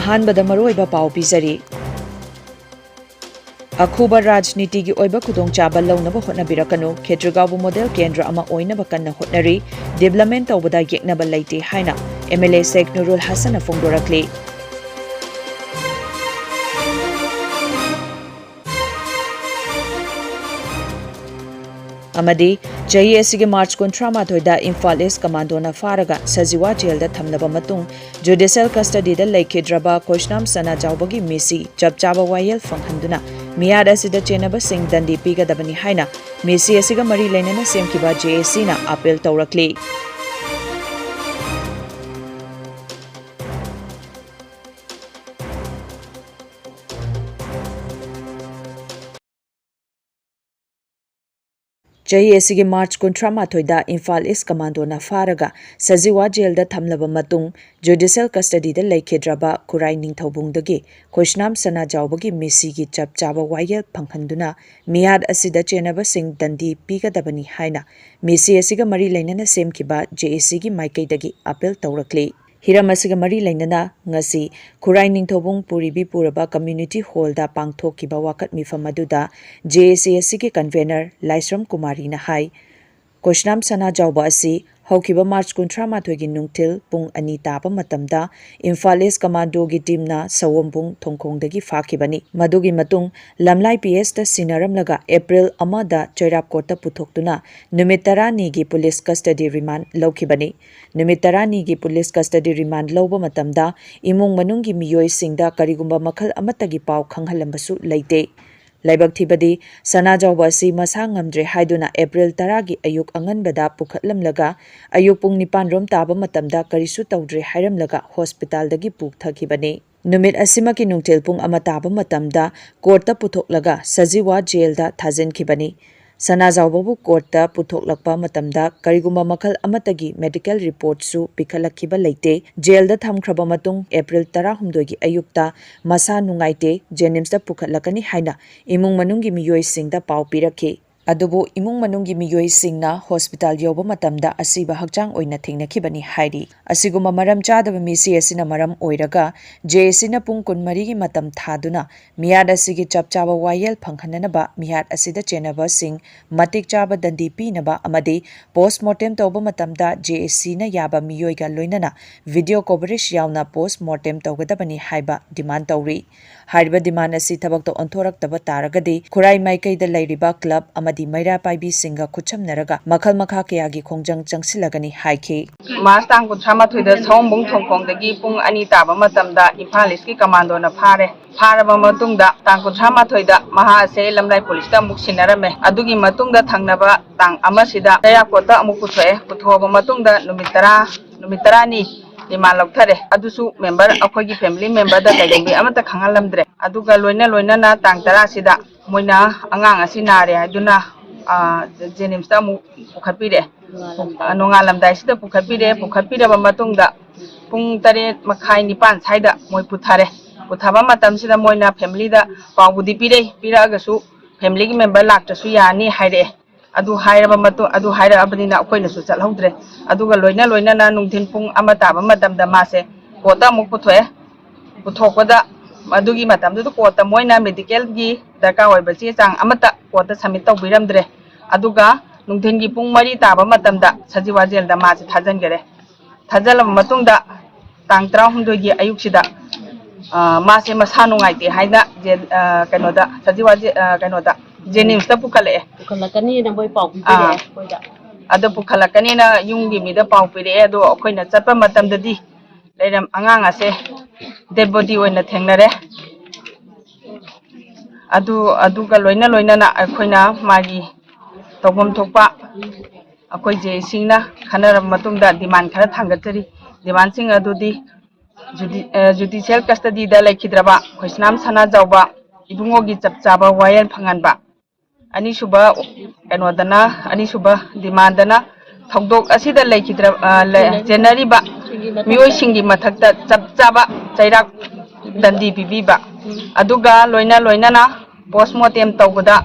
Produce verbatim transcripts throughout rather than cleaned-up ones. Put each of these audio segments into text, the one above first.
ꯑꯍꯥꯟꯕꯗ ꯃꯔꯨꯑꯣꯏꯕ ꯄꯥꯎ ꯄꯤꯖꯔꯤ꯫ ꯑꯈꯨꯕ ꯔꯥꯖꯅꯤꯇꯤꯒꯤ ꯑꯣꯏꯕ ꯈꯨꯗꯣꯡꯆꯥꯕ ꯂꯧꯅꯕ ꯍꯣꯠꯅꯕꯤꯔꯛꯀꯅꯨ, ꯈꯦꯇ꯭ꯔꯤꯒꯥꯎꯕꯨ ꯃꯣꯗꯦꯜ ꯀꯦꯟꯗ꯭ꯔ ꯑꯃ ꯑꯣꯏꯅꯕ ꯀꯟꯅ ꯍꯣꯠꯅꯔꯤ, ꯗꯤꯕ꯭ꯂꯞꯃꯦꯟ ꯇꯧꯕꯗ ꯌꯦꯛꯅꯕ ꯂꯩꯇꯦ ꯍꯥꯏꯅ ꯑꯦꯝ ꯑꯦꯜ ꯑꯦ ꯁꯦꯈ ꯅꯨꯔꯨꯜ ꯍꯁꯟꯅ ꯐꯣꯡꯗꯣꯔꯛꯂꯤ꯫ ꯑꯃꯗꯤ ꯆꯍꯤ ꯑꯁꯤꯒꯤ ꯃꯥꯔꯆ ꯀꯨꯟꯊ꯭ꯔꯥ ꯃꯥꯊꯣꯏꯗ ꯏꯝꯐꯥꯜ ꯏꯁ ꯀꯃꯥꯟꯗꯣꯅ ꯐꯥꯔꯒ ꯁꯖꯤꯋꯥ ꯖꯦꯜꯗ ꯊꯝꯂꯕ ꯃꯇꯨꯡ, ꯖꯨꯗꯤꯁꯤꯌꯦꯜ ꯀꯁꯇꯗꯤꯗ ꯂꯩꯈꯤꯗ꯭ꯔꯕ ꯈꯣꯏꯁꯅꯥꯝ ꯁꯅꯥꯖꯥꯎꯕꯒꯤ ꯃꯤꯁꯤ ꯆꯞ ꯆꯥꯕ ꯋꯥꯌꯦꯜ ꯐꯪꯍꯟꯗꯨꯅ ꯃꯤꯍꯥꯠ ꯑꯁꯤꯗ ꯆꯦꯟꯅꯕꯁꯤꯡ ꯗꯟꯗꯤ ꯄꯤꯒꯗꯕꯅꯤ ꯍꯥꯏꯅ ꯃꯤꯁꯤ ꯑꯁꯤꯒ ꯃꯔꯤ ꯂꯩꯅꯅ ꯁꯦꯝꯈꯤꯕ ꯖꯦ ꯑꯦ ꯁꯤꯅ ꯑꯥꯄꯤꯜ ꯇꯧꯔꯛꯂꯤ꯫ ꯆꯍꯤ ꯑꯁꯤꯒꯤ ꯃꯥꯔꯆ ꯀꯨꯟꯊ꯭ꯔꯥ ꯃꯥꯊꯣꯏꯗ ꯏꯝꯐꯥꯜ ꯏꯁ ꯀꯃꯥꯟꯗꯣꯅ ꯐꯥꯔꯒ ꯁꯖꯤꯋꯥ ꯖꯦꯜꯗ ꯊꯝꯂꯕ ꯃꯇꯨꯡ, ꯖꯨꯗꯤꯁꯤꯌꯦꯜ ꯀꯁꯇꯗꯤꯗ ꯂꯩꯈꯤꯗ꯭ꯔꯕ ꯈꯨꯔꯥꯏ ꯅꯤꯡꯊꯧꯕꯨꯡꯗꯒꯤ ꯈꯣꯏꯁꯅꯥꯝ ꯁꯅꯥꯖꯥꯎꯕꯒꯤ ꯃꯤꯁꯤꯒꯤ ꯆꯞ ꯆꯥꯕ ꯋꯥꯌꯦꯜ ꯐꯪꯍꯟꯗꯨꯅ ꯃꯤꯍꯥꯠ ꯑꯁꯤꯗ ꯆꯦꯟꯅꯕꯁꯤꯡ ꯗꯟꯗꯤ ꯄꯤꯒꯗꯕꯅꯤ ꯍꯥꯏꯅ ꯃꯤꯁꯤ ꯑꯁꯤꯒ ꯃꯔꯤ ꯂꯩꯅꯅ ꯁꯦꯝꯈꯤꯕ ꯖꯦ ꯑꯦ ꯁꯤꯒꯤ ꯃꯥꯏꯀꯩꯗꯒꯤ ꯑꯥꯄꯤꯜ ꯇꯧꯔꯛꯂꯤ꯫ ꯍꯤꯔꯝ ꯑꯁꯤꯒ ꯃꯔꯤ ꯂꯩꯅꯅ ꯉꯁꯤ ꯈꯨꯔꯥꯏ ꯅꯤꯡꯊꯧꯕꯨꯡ ꯄꯨꯔꯤꯕꯤ ꯄꯨꯔꯕ ꯀꯝꯃ꯭ꯌꯨꯅꯤꯇꯤ ꯍꯣꯜꯗ ꯄꯥꯡꯊꯣꯛꯈꯤꯕ ꯋꯥꯀꯠ ꯃꯤꯐꯝ ꯑꯗꯨꯗ ꯖꯦ ꯑꯦ ꯁꯤ ꯑꯁꯤꯒꯤ ꯀꯟꯚꯦꯅꯔ ꯂꯥꯏꯁ꯭ꯔꯝ ꯀꯨꯃꯥꯔꯤꯅ ꯍꯥꯏ, ꯈꯣꯏꯁꯅꯥꯝ ꯁꯅꯥꯖꯥꯎꯕ ꯑꯁꯤ ꯍꯧꯈꯤꯕ ꯃꯥꯔꯆ ꯀꯨꯟꯊ꯭ꯔꯥ ꯃꯥꯊꯣꯏꯒꯤ ꯅꯨꯡꯊꯤꯜ ꯄꯨꯡ ꯑꯅꯤ ꯇꯥꯕ ꯃꯇꯝꯗ ꯏꯝꯐꯥꯜ ꯏꯁ ꯀꯃꯥꯟꯗꯣꯒꯤ ꯇꯤꯝꯅ ꯁꯑꯣꯝꯕꯨꯡ ꯊꯣꯡꯈꯣꯡꯗꯒꯤ ꯐꯥꯈꯤꯕꯅꯤ꯫ ꯃꯗꯨꯒꯤ ꯃꯇꯨꯡ ꯂꯝꯂꯥꯏ ꯄꯤ ꯑꯦꯁꯇ ꯁꯤꯟꯅꯔꯝꯂꯒ ꯑꯦꯄ꯭ꯔꯤꯜ ꯑꯃꯗ ꯆꯩꯔꯥꯛ ꯀꯣꯔꯠꯇ ꯄꯨꯊꯣꯛꯇꯨꯅ ꯅꯨꯃꯤꯠ ꯇꯔꯥꯅꯤꯒꯤ ꯄꯨꯂꯤꯁ ꯀꯁꯇꯗꯤ ꯔꯤꯃꯥꯟꯗ ꯂꯧꯈꯤꯕꯅꯤ꯫ ꯅꯨꯃꯤꯠ ꯇꯔꯥꯅꯤꯒꯤ ꯄꯨꯂꯤꯁ ꯀꯁꯇꯗꯤ ꯔꯤꯃꯥꯟꯗ ꯂꯧꯕ ꯃꯇꯝꯗ ꯏꯃꯨꯡ ꯃꯅꯨꯡꯒꯤ ꯃꯤꯑꯣꯏꯁꯤꯡꯗ ꯀꯔꯤꯒꯨꯝꯕ ꯃꯈꯜ ꯑꯃꯠꯇꯒꯤ ꯄꯥꯎ ꯈꯪꯍꯜꯂꯝꯕꯁꯨ ꯂꯩꯇꯦ꯫ ꯂꯥꯏꯕꯛ ꯊꯤꯕꯗꯤ, ꯁꯅꯥꯖꯥꯎꯕ ꯑꯁꯤ ꯃꯁꯥ ꯉꯝꯗ꯭ꯔꯦ ꯍꯥꯏꯗꯨꯅ ꯑꯦꯄ꯭ꯔꯤꯜ ꯇꯔꯥꯒꯤ ꯑꯌꯨꯛ ꯑꯉꯟꯕꯗ ꯄꯨꯈꯠꯂꯝꯂꯒ, ꯑꯌꯨꯛ ꯄꯨꯡ ꯅꯤꯄꯥꯟ ꯔꯣꯝ ꯇꯥꯕ ꯃꯇꯝꯗ ꯀꯔꯤꯁꯨ ꯇꯧꯗ꯭ꯔꯦ ꯍꯥꯏꯔꯝꯂꯒ ꯍꯣꯁꯄꯤꯇꯥꯜꯗꯒꯤ ꯄꯨꯊꯈꯤꯕꯅꯤ꯫ ꯅꯨꯃꯤꯠ ꯑꯁꯤꯃꯛꯀꯤ ꯅꯨꯡꯊꯤꯜ ꯄꯨꯡ ꯑꯃ ꯇꯥꯕ ꯃꯇꯝꯗ ꯀꯣꯔꯠꯇ ꯄꯨꯊꯣꯛꯂꯒ ꯁꯖꯤꯋꯥ ꯖꯦꯜꯗ ꯊꯥꯖꯤꯟꯈꯤꯕꯅꯤ꯫ ꯁꯅꯥꯖꯥꯎꯕꯕꯨ ꯀꯣꯔꯠꯇ ꯄꯨꯊꯣꯛꯂꯛꯄ ꯃꯇꯝꯗ ꯀꯔꯤꯒꯨꯝꯕ ꯃꯈꯜ ꯑꯃꯠꯇꯒꯤ ꯃꯦꯗꯤꯀꯦꯜ ꯔꯤꯄꯣꯔꯠꯁꯨ ꯄꯤꯈꯠꯂꯛꯈꯤꯕ ꯂꯩꯇꯦ꯫ ꯖꯦꯜꯗ ꯊꯝꯈ꯭ꯔꯕ ꯃꯇꯨꯡ ꯑꯦꯄ꯭ꯔꯤꯜ ꯇꯔꯥꯍꯨꯝꯗꯣꯏꯒꯤ ꯑꯌꯨꯛꯇ ꯃꯁꯥ ꯅꯨꯡꯉꯥꯏꯇꯦ, ꯖꯦꯅꯤꯝꯁꯇ ꯄꯨꯈꯠꯂꯛꯀꯅꯤ ꯍꯥꯏꯅ ꯏꯃꯨꯡ ꯃꯅꯨꯡꯒꯤ ꯃꯤꯑꯣꯏꯁꯤꯡꯗ ꯄꯥꯎ ꯄꯤꯔꯛꯈꯤ꯫ ꯑꯗꯨꯕꯨ ꯏꯃꯨꯡ ꯃꯅꯨꯡꯒꯤ ꯃꯤꯑꯣꯏꯁꯤꯡꯅ ꯍꯣꯁꯄꯤꯇꯥꯜ ꯌꯧꯕ ꯃꯇꯝꯗ ꯑꯁꯤꯕ ꯍꯛꯆꯥꯡ ꯑꯣꯏꯅ ꯊꯦꯡꯅꯈꯤꯕꯅꯤ ꯍꯥꯏꯔꯤ꯫ ꯑꯁꯤꯒꯨꯝꯕ ꯃꯔꯝ ꯆꯥꯗꯕ ꯃꯤꯁꯤ ꯑꯁꯤꯅ ꯃꯔꯝ ꯑꯣꯏꯔꯒ ꯖꯦ ꯑꯦ ꯁꯤꯅ ꯄꯨꯡ ꯀꯨꯟꯃꯔꯤꯒꯤ ꯃꯇꯝ ꯊꯥꯗꯨꯅ ꯃꯤꯍꯥꯠ ꯑꯁꯤꯒꯤ ꯆꯞ ꯆꯥꯕ ꯋꯥꯌꯦꯜ ꯐꯪꯍꯟꯅꯅꯕ ꯃꯤꯍꯥꯠ ꯑꯁꯤꯗ ꯆꯦꯟꯅꯕꯁꯤꯡ ꯃꯇꯤꯛ ꯆꯥꯕ ꯗꯟꯗꯤ ꯄꯤꯅꯕ ꯑꯃꯗꯤ ꯄꯣꯁꯃꯣꯔꯇꯦꯝ ꯇꯧꯕ ꯃꯇꯝꯗ ꯖꯦ ꯑꯦ ꯁꯤꯅ ꯌꯥꯕ ꯃꯤꯑꯣꯏꯒ ꯂꯣꯏꯅꯅ ꯚꯤꯗꯤꯑꯣ ꯀꯣꯚꯔꯦꯖ ꯌꯥꯎꯅ ꯄꯣꯁꯃꯣꯔꯇꯦꯝ ꯇꯧꯒꯗꯕꯅꯤ ꯍꯥꯏꯕ ꯗꯤꯃꯥꯟ ꯇꯧꯔꯤ꯫ ꯍꯥꯏꯔꯤꯕ ꯗꯤꯃꯥꯟ ꯑꯁꯤ ꯊꯕꯛꯇ ꯑꯣꯟꯊꯣꯔꯛꯇꯕ ꯇꯥꯔꯒꯗꯤ ꯈꯨꯔꯥꯏ ꯃꯥꯏꯀꯩꯗ ꯂꯩꯔꯤꯕ ꯀ꯭ꯂꯕ ꯑꯃꯗꯤ ꯃꯩꯔꯥ ꯄꯥꯏꯕꯤꯁꯤꯡꯒ ꯈꯨꯠꯁꯝꯅꯔꯒ ꯃꯈꯜ ꯃꯈꯥ ꯀꯌꯥꯒꯤ ꯈꯣꯡꯖꯪ ꯆꯪꯁꯤꯜꯂꯒꯅꯤ ꯍꯥꯏꯈꯤ꯫ ꯃꯥꯔꯆ ꯇꯥꯡ ꯀꯨꯟꯊ꯭ꯔꯥ ꯃꯥꯊꯣꯏꯗ ꯁꯑꯣꯝꯕꯨꯡ ꯊꯣꯡꯈꯣꯡꯗꯒꯤ ꯄꯨꯡ ꯑꯅꯤ ꯇꯥꯕ ꯃꯇꯝꯗ ꯏꯝꯐꯥꯜ ꯏꯁꯀꯤ ꯀꯃꯥꯟꯗꯣꯅ ꯐꯥꯔꯦ꯫ ꯐꯥꯔꯕ ꯃꯇꯨꯡꯗ ꯇꯥꯡ ꯀꯨꯟꯊ꯭ꯔꯥ ꯃꯥꯊꯣꯏꯗ ꯃꯍꯥꯛ ꯑꯁꯦ ꯂꯝꯂꯥꯏ ꯄꯨꯂꯤꯁꯇ ꯑꯃꯨꯛ ꯁꯤꯟꯅꯔꯝꯃꯦ꯫ ꯑꯗꯨꯒꯤ ꯃꯇꯨꯡꯗ ꯊꯪꯅꯕ ꯇꯥꯡ ꯑꯃꯁꯤꯗ ꯆꯩꯔꯥꯛꯀꯣꯠꯇ ꯑꯃꯨꯛ ꯄꯨꯊꯣꯛꯑꯦ꯫ ꯄꯨꯊꯣꯛꯑꯕ ꯃꯇꯨꯡꯗ ꯅꯨꯃꯤꯠ ꯇꯔꯥ, ꯅꯨꯃꯤꯠ ꯇꯔꯥꯅꯤ ꯔꯤꯃꯥꯟ ꯂꯧꯊꯔꯦ꯫ ꯑꯗꯨꯁꯨ ꯃꯦꯝꯕꯔ, ꯑꯩꯈꯣꯏꯒꯤ ꯐꯦꯃꯤꯂꯤ ꯃꯦꯝꯕꯔꯗ ꯀꯩꯗꯧꯕꯤ ꯑꯃꯠꯇ ꯈꯪꯍꯜꯂꯝꯗ꯭ꯔꯦ꯫ ꯑꯗꯨꯒ ꯂꯣꯏꯅ ꯂꯣꯏꯅꯅ ꯇꯥꯡ ꯇꯔꯥꯁꯤꯗ ꯃꯣꯏꯅ ꯑꯉꯥꯡ ꯑꯁꯤ ꯅꯥꯔꯦ ꯍꯥꯏꯗꯨꯅ, ꯑ, ꯖꯦꯅꯤꯝꯁꯇ ꯑꯃꯨꯛ ꯄꯨꯈꯠꯄꯤꯔꯦ꯫ ꯅꯣꯡꯉꯥꯜꯂꯝꯗꯥꯏꯁꯤꯗ ꯄꯨꯈꯠꯄꯤꯔꯦ꯫ ꯄꯨꯈꯠꯄꯤꯔꯕ ꯃꯇꯨꯡꯗ ꯄꯨꯡ ꯇꯔꯦꯠ ꯃꯈꯥꯏ, ꯅꯤꯄꯥꯟ ꯁ꯭ꯋꯥꯏꯗ ꯃꯣꯏ ꯄꯨꯊꯔꯦ꯫ ꯄꯨꯊꯕ ꯃꯇꯝꯁꯤꯗ ꯃꯣꯏꯅ ꯐꯦꯃꯤꯂꯤꯗ ꯄꯥꯎꯕꯨꯗꯤ ꯄꯤꯔꯛꯏ, ꯄꯤꯔꯛꯑꯒꯁꯨ ꯐꯦꯃꯤꯂꯤꯒꯤ ꯃꯦꯝꯕꯔ ꯂꯥꯛꯇ꯭ꯔꯁꯨ ꯌꯥꯅꯤ ꯍꯥꯏꯔꯛꯑꯦ꯫ ꯑꯗꯨ ꯍꯥꯏꯔꯕ ꯃꯇꯨꯡ, ꯑꯗꯨ ꯍꯥꯏꯔꯛꯑꯕꯅꯤꯅ ꯑꯩꯈꯣꯏꯅꯁꯨ ꯆꯠꯍꯧꯗ꯭ꯔꯦ꯫ ꯑꯗꯨꯒ ꯂꯣꯏꯅ ꯂꯣꯏꯅꯅ ꯅꯨꯡꯊꯤꯜ ꯄꯨꯡ ꯑꯃ ꯇꯥꯕ ꯃꯇꯝꯗ ꯃꯥꯁꯦ ꯀꯣꯔꯠꯇ ꯑꯃꯨꯛ ꯄꯨꯊꯣꯛꯑꯦ꯫ ꯄꯨꯊꯣꯛꯄꯗ ꯑꯗꯨꯒꯤ ꯃꯇꯝꯗꯨꯗ ꯀꯣꯔꯠꯇ ꯃꯣꯏꯅ ꯃꯦꯗꯤꯀꯦꯜꯒꯤ ꯗꯔꯀꯥꯔ ꯑꯣꯏꯕ ꯆꯦ ꯆꯥꯡ ꯑꯃꯠꯇ ꯀꯣꯔꯠꯇ ꯁꯕꯃꯤꯠ ꯇꯧꯕꯤꯔꯝꯗ꯭ꯔꯦ꯫ ꯑꯗꯨꯒ ꯅꯨꯡꯊꯤꯜꯒꯤ ꯄꯨꯡ ꯃꯔꯤ ꯇꯥꯕ ꯃꯇꯝꯗ ꯁꯖꯤꯋꯥ ꯖꯦꯜꯗ ꯃꯥꯁꯦ ꯊꯥꯖꯤꯟꯈꯔꯦ꯫ ꯊꯥꯖꯤꯜꯂꯕ ꯃꯇꯨꯡꯗ ꯇꯥꯡ ꯇꯔꯥꯍꯨꯝꯗꯣꯏꯒꯤ ꯑꯌꯨꯛꯁꯤꯗ, ꯑ, ꯃꯥꯁꯦ ꯃꯁꯥ ꯅꯨꯡꯉꯥꯏꯇꯦ ꯍꯥꯏꯅ ꯖꯦ-, ꯑ, ꯀꯩꯅꯣꯗ, ꯁꯖꯤꯋꯥ ꯖꯦ-, ꯑ, ꯀꯩꯅꯣꯗ, ꯖꯦꯅꯤꯝꯁꯇ ꯄꯨꯈꯠꯂꯛꯑꯦ꯫ ꯄꯨꯈꯠꯂꯛꯀꯅꯤꯅ ꯃꯣꯏ ꯄꯥꯎ ꯄꯤꯕꯤꯔꯛꯑꯦ ꯑꯥ꯫ ꯑꯩꯈꯣꯏꯗ꯫ ꯑꯗꯣ ꯄꯨꯈꯠꯂꯛꯀꯅꯤꯅ ꯌꯨꯝꯒꯤ ꯃꯤꯗ ꯄꯥꯎ ꯄꯤꯔꯛꯑꯦ꯫ ꯑꯗꯣ ꯑꯩꯈꯣꯏꯅ ꯆꯠꯄ ꯃꯇꯝꯗꯗꯤ ꯂꯩꯔꯝ-, ꯑꯉꯥꯡ ꯑꯁꯦ ꯗꯦꯗ ꯕꯣꯗꯤ ꯑꯣꯏꯅ ꯊꯦꯡꯅꯔꯦ꯫ ꯑꯗꯨ, ꯑꯗꯨꯒ ꯂꯣꯏꯅ ꯂꯣꯏꯅꯅ ꯑꯩꯈꯣꯏꯅ ꯃꯥꯒꯤ ꯇꯧꯐꯝ ꯊꯣꯛꯄ ꯑꯩꯈꯣꯏ ꯖꯦ ꯑꯦ ꯁꯤꯅ ꯈꯟꯅꯔꯕ ꯃꯇꯨꯡꯗ ꯗꯤꯃꯥꯟ ꯈꯔ ꯊꯥꯡꯒꯠꯆꯔꯤ꯫ ꯗꯤꯃꯥꯟꯁꯤꯡ ꯑꯗꯨꯗꯤ ꯖꯨꯗꯤ-, ꯑ, ꯖꯨꯗꯤꯁꯤꯌꯦꯜ ꯀꯁꯇꯗꯤꯗ ꯂꯩꯈꯤꯗ꯭ꯔꯕ ꯈꯣꯏꯁꯅꯥꯝ ꯁꯅꯥꯖꯥꯎꯕ ꯏꯕꯨꯡꯉꯣꯒꯤ ꯆꯞ ꯆꯥꯕ ꯋꯥꯌꯦꯜ ꯐꯪꯍꯟꯕ꯫ ꯑꯅꯤꯁꯨꯕ ꯀꯩꯅꯣꯗꯅ, ꯑꯅꯤꯁꯨꯕ ꯗꯤꯃꯥꯟꯗꯅ ꯊꯧꯗꯣꯛ ꯑꯁꯤꯗ ꯂꯩꯈꯤꯗ꯭ꯔ-, ꯑ, ꯂꯩ-, ꯆꯦꯟꯅꯔꯤꯕ ꯃꯤꯑꯣꯏꯁꯤꯡꯒꯤ ꯃꯊꯛꯇ ꯆꯞ ꯆꯥꯕ ꯆꯩꯔꯥꯛ ꯗꯟꯗꯤ ꯄꯤꯕꯤꯕ꯫ ꯑꯗꯨꯒ ꯂꯣꯏꯅ ꯂꯣꯏꯅꯅ ꯄꯣꯁꯃꯣꯔꯇꯦꯝ ꯇꯧꯕꯗ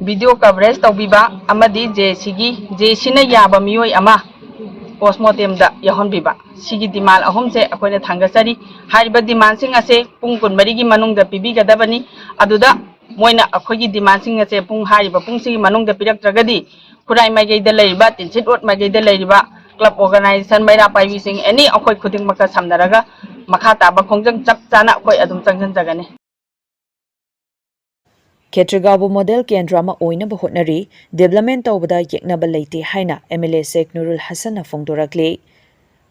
ꯚꯤꯗꯤꯑꯣ ꯀꯚꯔꯦꯖ ꯇꯧꯕꯤꯕ ꯑꯃꯗꯤ ꯖꯦ ꯁꯤꯒꯤ ꯖꯦ ꯁꯤꯅ ꯌꯥꯕ ꯃꯤꯑꯣꯏ ꯑꯃ ꯄꯣꯁꯃꯣꯔꯇꯦꯝꯗ ꯌꯥꯎꯍꯟꯕꯤꯕ, ꯁꯤꯒꯤ ꯗꯤꯃꯥꯟ ꯑꯍꯨꯝꯁꯦ ꯑꯩꯈꯣꯏꯅ ꯊꯥꯡꯒꯠꯆꯔꯤ꯫ ꯍꯥꯏꯔꯤꯕ ꯗꯤꯃꯥꯟꯁꯤꯡ ꯑꯁꯦ ꯄꯨꯡ ꯀꯨꯟꯃꯔꯤꯒꯤ ꯃꯅꯨꯡꯗ ꯄꯤꯕꯤꯒꯗꯕꯅꯤ꯫ ꯑꯗꯨꯗ ꯃꯣꯏꯅ ꯑꯩꯈꯣꯏꯒꯤ ꯗꯤꯃꯥꯟꯁꯤꯡ ꯑꯁꯦ ꯄꯨꯡ, ꯍꯥꯏꯔꯤꯕ ꯄꯨꯡꯁꯤꯒꯤ ꯃꯅꯨꯡꯗ ꯄꯤꯔꯛꯇ꯭ꯔꯒꯗꯤ ꯈꯨꯔꯥꯏ ꯃꯥꯏꯀꯩꯗ ꯂꯩꯔꯤꯕ, ꯇꯤꯟꯁꯤꯠ ꯔꯣꯗ ꯃꯥꯏꯀꯩꯗ ꯂꯩꯔꯤꯕ ꯀ꯭ꯂꯕ ꯑꯣꯔꯒꯅꯥꯏꯖꯦꯁꯟ, ꯃꯩꯔꯥ ꯄꯥꯏꯕꯤꯁꯤꯡ, ꯑꯦꯅꯤ, ꯑꯩꯈꯣꯏ ꯈꯨꯗꯤꯡꯃꯛꯀ ꯁꯝꯅꯔꯒ ꯃꯈꯥ ꯇꯥꯕ ꯈꯣꯡꯖꯪ ꯆꯞ ꯆꯥꯅ ꯑꯩꯈꯣꯏ ꯑꯗꯨꯝ ꯆꯪꯁꯤꯟꯖꯒꯅꯤ꯫ ꯈꯦꯇ꯭ꯔꯤꯒꯥꯎꯕꯨ ꯃꯣꯗꯦꯜ ꯀꯦꯟꯗ꯭ꯔ ꯑꯃ ꯑꯣꯏꯅꯕ ꯍꯣꯠꯅꯔꯤ, ꯗꯤꯕ꯭ꯂꯞꯃꯦꯟ ꯇꯧꯕꯗ ꯌꯦꯛꯅꯕ ꯂꯩꯇꯦ ꯍꯥꯏꯅ ꯑꯦꯝ ꯑꯦꯜ ꯑꯦ ꯁꯦꯈ ꯅꯨꯔꯨꯜ ꯍꯁꯟꯅ ꯐꯣꯡꯗꯣꯔꯛꯂꯤ꯫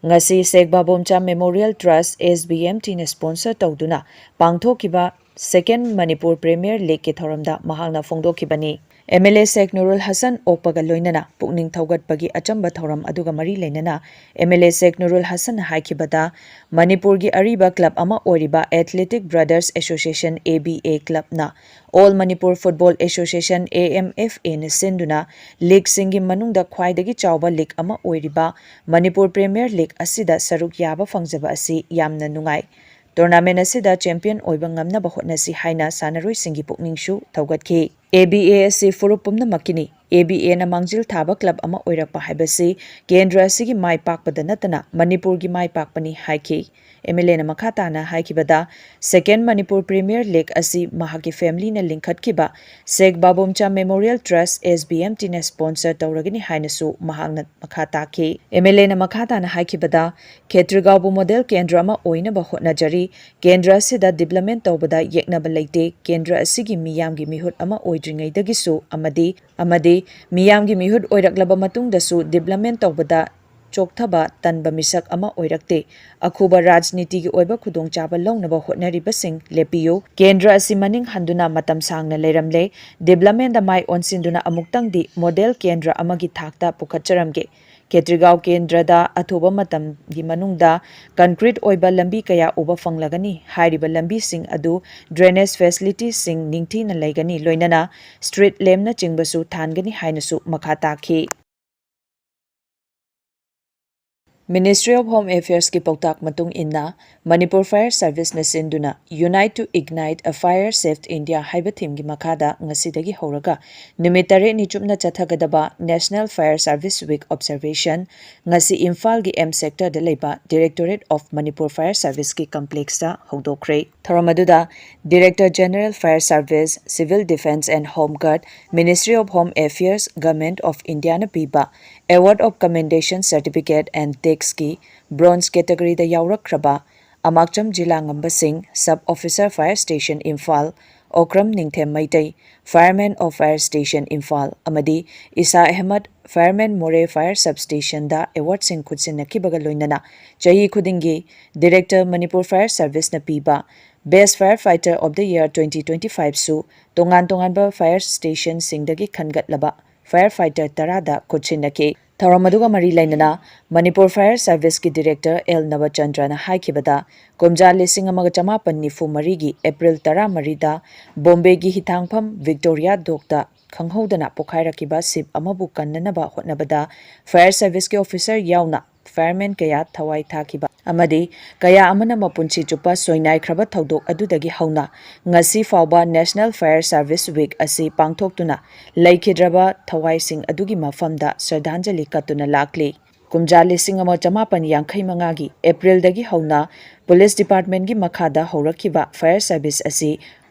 ꯉꯁꯤ ꯁꯦꯈ ꯕꯥꯕꯣꯝꯆꯥ ꯃꯦꯃꯣꯔꯤꯌꯦꯜ ꯇ꯭ꯔꯁ, ꯑꯦꯁ ꯕꯤ ꯑꯦꯝ ꯇꯤꯅ ꯁ꯭ꯄꯣꯟꯁꯔ ꯇꯧꯗꯨꯅ ꯄꯥꯡꯊꯣꯛꯈꯤꯕ ꯁꯦꯀꯦꯟ ꯃꯅꯤꯄꯨꯔ ꯄ꯭ꯔꯤꯃꯤꯌꯔ ꯂꯤꯒꯀꯤ ꯊꯧꯔꯝꯗ ꯃꯍꯥꯛꯅ ꯐꯣꯡꯗꯣꯛꯈꯤꯕꯅꯤ꯫ ꯑꯦꯝ ꯑꯦꯜ ꯑꯦ ꯁꯦꯈ ꯅꯨꯔꯨꯜ ꯍꯁꯟ ꯑꯣꯛꯄꯒ ꯂꯣꯏꯅꯅ ꯄꯨꯛꯅꯤꯡ ꯊꯧꯒꯠꯄꯒꯤ ꯑꯆꯝꯕ ꯊꯧꯔꯝ ꯑꯗꯨꯒ ꯃꯔꯤ ꯂꯩꯅꯅ ꯑꯦꯝ ꯑꯦꯜ ꯑꯦ ꯁꯦꯈ ꯅꯨꯔꯨꯜ ꯍꯁꯟꯅ ꯍꯥꯏꯈꯤꯕꯗ, ꯃꯅꯤꯄꯨꯔꯒꯤ ꯑꯔꯤꯕ ꯀ꯭ꯂꯕ ꯑꯃ ꯑꯣꯏꯔꯤꯕ athletic brothers association, A B A ꯀ꯭ꯂꯕꯅ all Manipur football association, A M F ꯑꯦꯅ ꯁꯤꯟꯗꯨꯅ ꯂꯤꯒꯁꯤꯡꯒꯤ ꯃꯅꯨꯡꯗ ꯈ꯭ꯋꯥꯏꯗꯒꯤ ꯆꯥꯎꯕ ꯂꯤꯒ ꯑꯃ ꯑꯣꯏꯔꯤꯕ ꯃꯅꯤꯄꯨꯔ ꯄ꯭ꯔꯤꯃꯤꯌꯔ ꯂꯤꯒ ꯑꯁꯤꯗ ꯁꯔꯨꯛ ꯌꯥꯕ ꯐꯪꯖꯕ ꯑꯁꯤ ꯌꯥꯝꯅ ꯅꯨꯡꯉꯥꯏ꯫ ꯇꯣꯔꯅꯥꯃꯦꯟ ꯑꯁꯤꯗ ꯆꯦꯝꯄꯤꯌꯟ ꯑꯣꯏꯕ ꯉꯝꯅꯕ ꯍꯣꯠꯅꯁꯤ ꯍꯥꯏꯅ ꯁꯥꯟꯅꯔꯣꯏꯁꯤꯡꯒꯤ ꯄꯨꯛꯅꯤꯡꯁꯨ ꯊꯧꯒꯠꯈꯤ꯫ ꯑꯦ ꯕꯤ ꯑꯦ ꯑꯁꯤ ꯐꯨꯔꯨꯞ ꯄꯨꯝꯅꯃꯛꯀꯤꯅꯤ꯫ ꯑꯦ ꯕꯤ ꯑꯦꯅ ꯃꯥꯡꯖꯤꯜ ꯊꯥꯕ ꯀ꯭ꯂꯕ ꯑꯃ ꯑꯣꯏꯔꯛꯄ ꯍꯥꯏꯕꯁꯤ ꯀꯦꯟꯗ꯭ꯔ ꯑꯁꯤꯒꯤ ꯃꯥꯏ ꯄꯥꯛꯄꯗ ꯅꯠꯇꯅ ꯃꯅꯤꯄꯨꯔꯒꯤ ꯃꯥꯏ ꯄꯥꯛꯄꯅꯤ ꯍꯥꯏꯈꯤ꯫ ꯑꯦꯝ ꯑꯦꯜ ꯑꯦꯅ ꯃꯈꯥ ꯇꯥꯅ ꯍꯥꯏꯈꯤꯕꯗ, ꯁꯦꯀꯦꯟ ꯃꯅꯤꯄꯨꯔ ꯄ꯭ꯔꯤꯃꯤꯌꯔ ꯂꯤꯒ ꯑꯁꯤ ꯃꯍꯥꯛꯀꯤ ꯐꯦꯃꯤꯂꯤꯅ ꯂꯤꯡꯈꯠꯈꯤꯕ ꯁꯦꯈ ꯕꯥꯕꯣꯝꯆꯥ ꯃꯦꯃꯣꯔꯤꯌꯦꯜ ꯇ꯭ꯔꯁ, ꯑꯦꯁ ꯕꯤ ꯑꯦꯝ ꯇꯤꯅ ꯁ꯭ꯄꯣꯟꯁꯔ ꯇꯧꯔꯒꯅꯤ ꯍꯥꯏꯅꯁꯨ ꯃꯍꯥꯛꯅ ꯃꯈꯥ ꯇꯥꯈꯤ꯫ ꯑꯦꯝ ꯑꯦꯜ ꯑꯦꯅ ꯃꯈꯥ ꯇꯥꯅ ꯍꯥꯏꯈꯤꯕꯗ, ꯈꯦꯇ꯭ꯔꯤꯒꯥꯎꯕꯨ ꯃꯣꯗꯦꯜ ꯀꯦꯟꯗ꯭ꯔ ꯑꯃ ꯑꯣꯏꯅꯕ ꯍꯣꯠꯅꯖꯔꯤ꯫ ꯀꯦꯟꯗ꯭ꯔ ꯑꯁꯤꯗ ꯗꯤꯕ꯭ꯂꯞꯃꯦꯟ ꯇꯧꯕꯗ ꯌꯦꯛꯅꯕ ꯂꯩꯇꯦ꯫ ꯀꯦꯟꯗ꯭ꯔ ꯑꯁꯤꯒꯤ ꯃꯤꯌꯥꯝꯒꯤ ꯃꯤꯍꯨꯠ ꯑꯃ ꯑꯣꯏꯗ꯭ꯔꯤꯉꯩꯗꯒꯤꯁꯨ ꯑꯃꯗꯤ, ꯑꯃꯗꯤ ꯃꯤꯌꯥꯝꯒꯤ ꯃꯤꯍꯨꯠ ꯑꯣꯏꯔꯛꯂꯕ ꯃꯇꯨꯡꯗꯁꯨ ꯗꯤꯕ꯭ꯂꯞꯃꯦꯟ ꯇꯧꯕꯗ ꯆꯣꯛꯊꯕ ꯇꯟꯕ ꯃꯤꯁꯛ ꯑꯃ ꯑꯣꯏꯔꯛꯇꯦ꯫ ꯑꯈꯨꯕ ꯔꯥꯖꯅꯤꯇꯤꯒꯤ ꯑꯣꯏꯕ ꯈꯨꯗꯣꯡꯆꯥꯕ ꯂꯧꯅꯕ ꯍꯣꯠꯅꯔꯤꯕꯁꯤꯡ ꯂꯦꯞꯄꯤꯌꯨ꯫ ꯀꯦꯟꯗ꯭ꯔ ꯑꯁꯤ ꯃꯅꯤꯡ ꯍꯟꯗꯨꯅ ꯃꯇꯝ ꯁꯥꯡꯅ ꯂꯩꯔꯝꯂꯦ꯫ ꯗꯤꯕ꯭ꯂꯞꯃꯦꯟꯗ ꯃꯥꯏ ꯑꯣꯟꯁꯤꯟꯗꯨꯅ ꯑꯃꯨꯛꯇꯪꯗꯤ ꯃꯣꯗꯦꯜ ꯀꯦꯟꯗ꯭ꯔ ꯑꯃꯒꯤ ꯊꯥꯛꯇ ꯄꯨꯈꯠꯆꯔꯝꯒꯦ꯫ ꯈꯦꯇ꯭ꯔꯤꯒꯥꯎ ꯀꯦꯟꯗ꯭ꯔꯗ ꯑꯊꯨꯕ ꯃꯇꯝꯒꯤ ꯃꯅꯨꯡꯗ ꯀꯟꯀ꯭ꯔꯤꯠ ꯑꯣꯏꯕ ꯂꯝꯕꯤ ꯀꯌꯥ ꯎꯕ ꯐꯪꯂꯒꯅꯤ꯫ ꯍꯥꯏꯔꯤꯕ ꯂꯝꯕꯤꯁꯤꯡ ꯑꯗꯨ ꯗ꯭ꯔꯦꯅꯦꯖ ꯐꯦꯁꯤꯂꯤꯇꯤꯁꯤꯡ ꯅꯤꯡꯊꯤꯅ ꯂꯩꯒꯅꯤ, ꯂꯣꯏꯅꯅ ꯁ꯭ꯇ꯭ꯔꯤꯠ ꯂꯦꯝꯞꯅꯆꯤꯡꯕꯁꯨ ꯊꯥꯟꯒꯅꯤ ꯍꯥꯏꯅꯁꯨ ꯃꯈꯥ ꯇꯥꯈꯤ꯫ Ministry of Home Affairs ꯀꯤ ꯄꯥꯎꯇꯥꯛ ꯃꯇꯨꯡ ꯏꯟꯅ, ꯃꯅꯤꯄꯨꯔ Fire Service ꯅ ꯁꯤꯟꯗꯨꯅ Unite to Ignite a Fire Saved India ꯍꯥꯏꯕ theme ꯒꯤ ꯃꯈꯥꯗ ꯉꯁꯤꯗꯒꯤ ꯍꯧꯔꯒ ꯅꯨꯃꯤꯠ ꯇꯔꯦꯠꯅꯤ ꯆꯨꯞꯅ ꯆꯠꯊꯒꯗꯕ National Fire Service Week Observation ꯉꯁꯤ ꯏꯝꯐꯥꯜꯒꯤ M Sector ꯗ ꯂꯩꯕ Directorate of Manipur Fire Service ꯀꯤ complex ꯇ ꯍꯧꯗꯣꯛꯈ꯭ꯔꯦ꯫ ꯊꯧꯔꯝ ꯑꯗꯨꯗ Director General Fire Service, Civil Defence and Home Guard, Ministry of Home Affairs, Government of India ꯅ ꯄꯤꯕ Award of Commendation Certificate and Disc ꯀꯤ Bronze category ꯗ ꯌꯥꯎꯔꯛꯈ꯭ꯔꯕ ꯑꯃꯥꯛꯆꯝ ꯖꯤꯂꯥ ꯉꯝꯕ ꯁꯤꯡ, Sub Officer Fire Station Imphal, Okram ꯅꯤꯡꯊꯦꯝ Meitei, Fireman of Fire Station Imphal ꯑꯃꯗꯤ ꯏꯁꯥ Ahmad, Fireman ꯃꯣꯔꯦ Fire Substation ꯗ award ꯁꯤꯡ ꯈꯨꯠꯁꯤꯟꯅꯈꯤꯕꯒ ꯂꯣꯏꯅꯅ ꯆꯍꯤ ꯈꯨꯗꯤꯡꯒꯤ Director Manipur Fire Service ꯅ ꯄꯤꯕ Best Firefighter of the Year twenty twenty-five ꯁꯨ ꯇꯣꯉꯥꯟ ꯇꯣꯉꯥꯟꯕ fire station ꯁꯤꯡꯗꯒꯤ ꯈꯟꯒꯠꯂꯕ firefighter ꯇꯔꯥꯗ ꯈꯨꯠꯁꯤꯟꯅꯈꯤ꯫ ꯊꯧꯔꯝ ꯑꯗꯨꯒ ꯃꯔꯤ ꯂꯩꯅꯅ ꯃꯅꯤꯄꯨꯔ Fire Service ꯀꯤ Director ꯑꯦꯜ ꯅꯕꯆꯟꯗ꯭ꯔꯅ ꯍꯥꯏꯈꯤꯕꯗ, ꯀꯨꯝꯖꯥ ꯂꯤꯁꯤꯡ ꯑꯃꯒ ꯆꯃꯥꯄꯟ ꯅꯤꯐꯨ ꯃꯔꯤꯒꯤ April ꯇꯔꯥꯃꯔꯤꯗ ꯕꯣꯝꯕꯦꯒꯤ ꯍꯤꯊꯥꯡꯐꯝ Victoria Dock ꯇ ꯈꯪꯍꯧꯗꯅ ꯄꯣꯈꯥꯏꯔꯛꯈꯤꯕ ship ꯑꯃꯕꯨ ꯀꯟꯅꯅꯕ ꯍꯣꯠꯅꯕꯗ Fire Service ꯀꯤ officer ꯌꯥꯎꯅ fireman ꯀꯌꯥ ꯊꯋꯥꯏ ꯊꯥꯈꯤꯕ ꯑꯃꯗꯤ ꯀꯌꯥ ꯑꯃꯅ ꯃꯄꯨꯟꯁꯤ ꯆꯨꯞꯄ ꯁꯣꯏꯅꯥꯏꯈ꯭ꯔꯕ ꯊꯧꯗꯣꯛ ꯑꯗꯨꯗꯒꯤ ꯍꯧꯅ ꯉꯁꯤ ꯐꯥꯎꯕ National Fire Service Week ꯑꯁꯤ ꯄꯥꯡꯊꯣꯛꯇꯨꯅ ꯂꯩꯈꯤꯗ꯭ꯔꯕ ꯊꯋꯥꯏꯁꯤꯡ ꯑꯗꯨꯒꯤ ꯃꯐꯝꯗ ꯁ꯭ꯔꯗꯥꯟꯖꯂꯤ ꯀꯠꯇꯨꯅ ꯂꯥꯛꯂꯤ꯫ ꯀꯨꯝꯖꯥ ꯂꯤꯁꯤꯡ ꯑꯃ ꯆꯃꯥꯄꯟ ꯌꯥꯡꯈꯩ ꯃꯉꯥꯒꯤ April ꯗꯒꯤ ꯍꯧꯅ Police Department ꯀꯤ ꯃꯈꯥꯗ ꯍꯧꯔꯛꯈꯤꯕ Fire Service ꯑꯁꯤ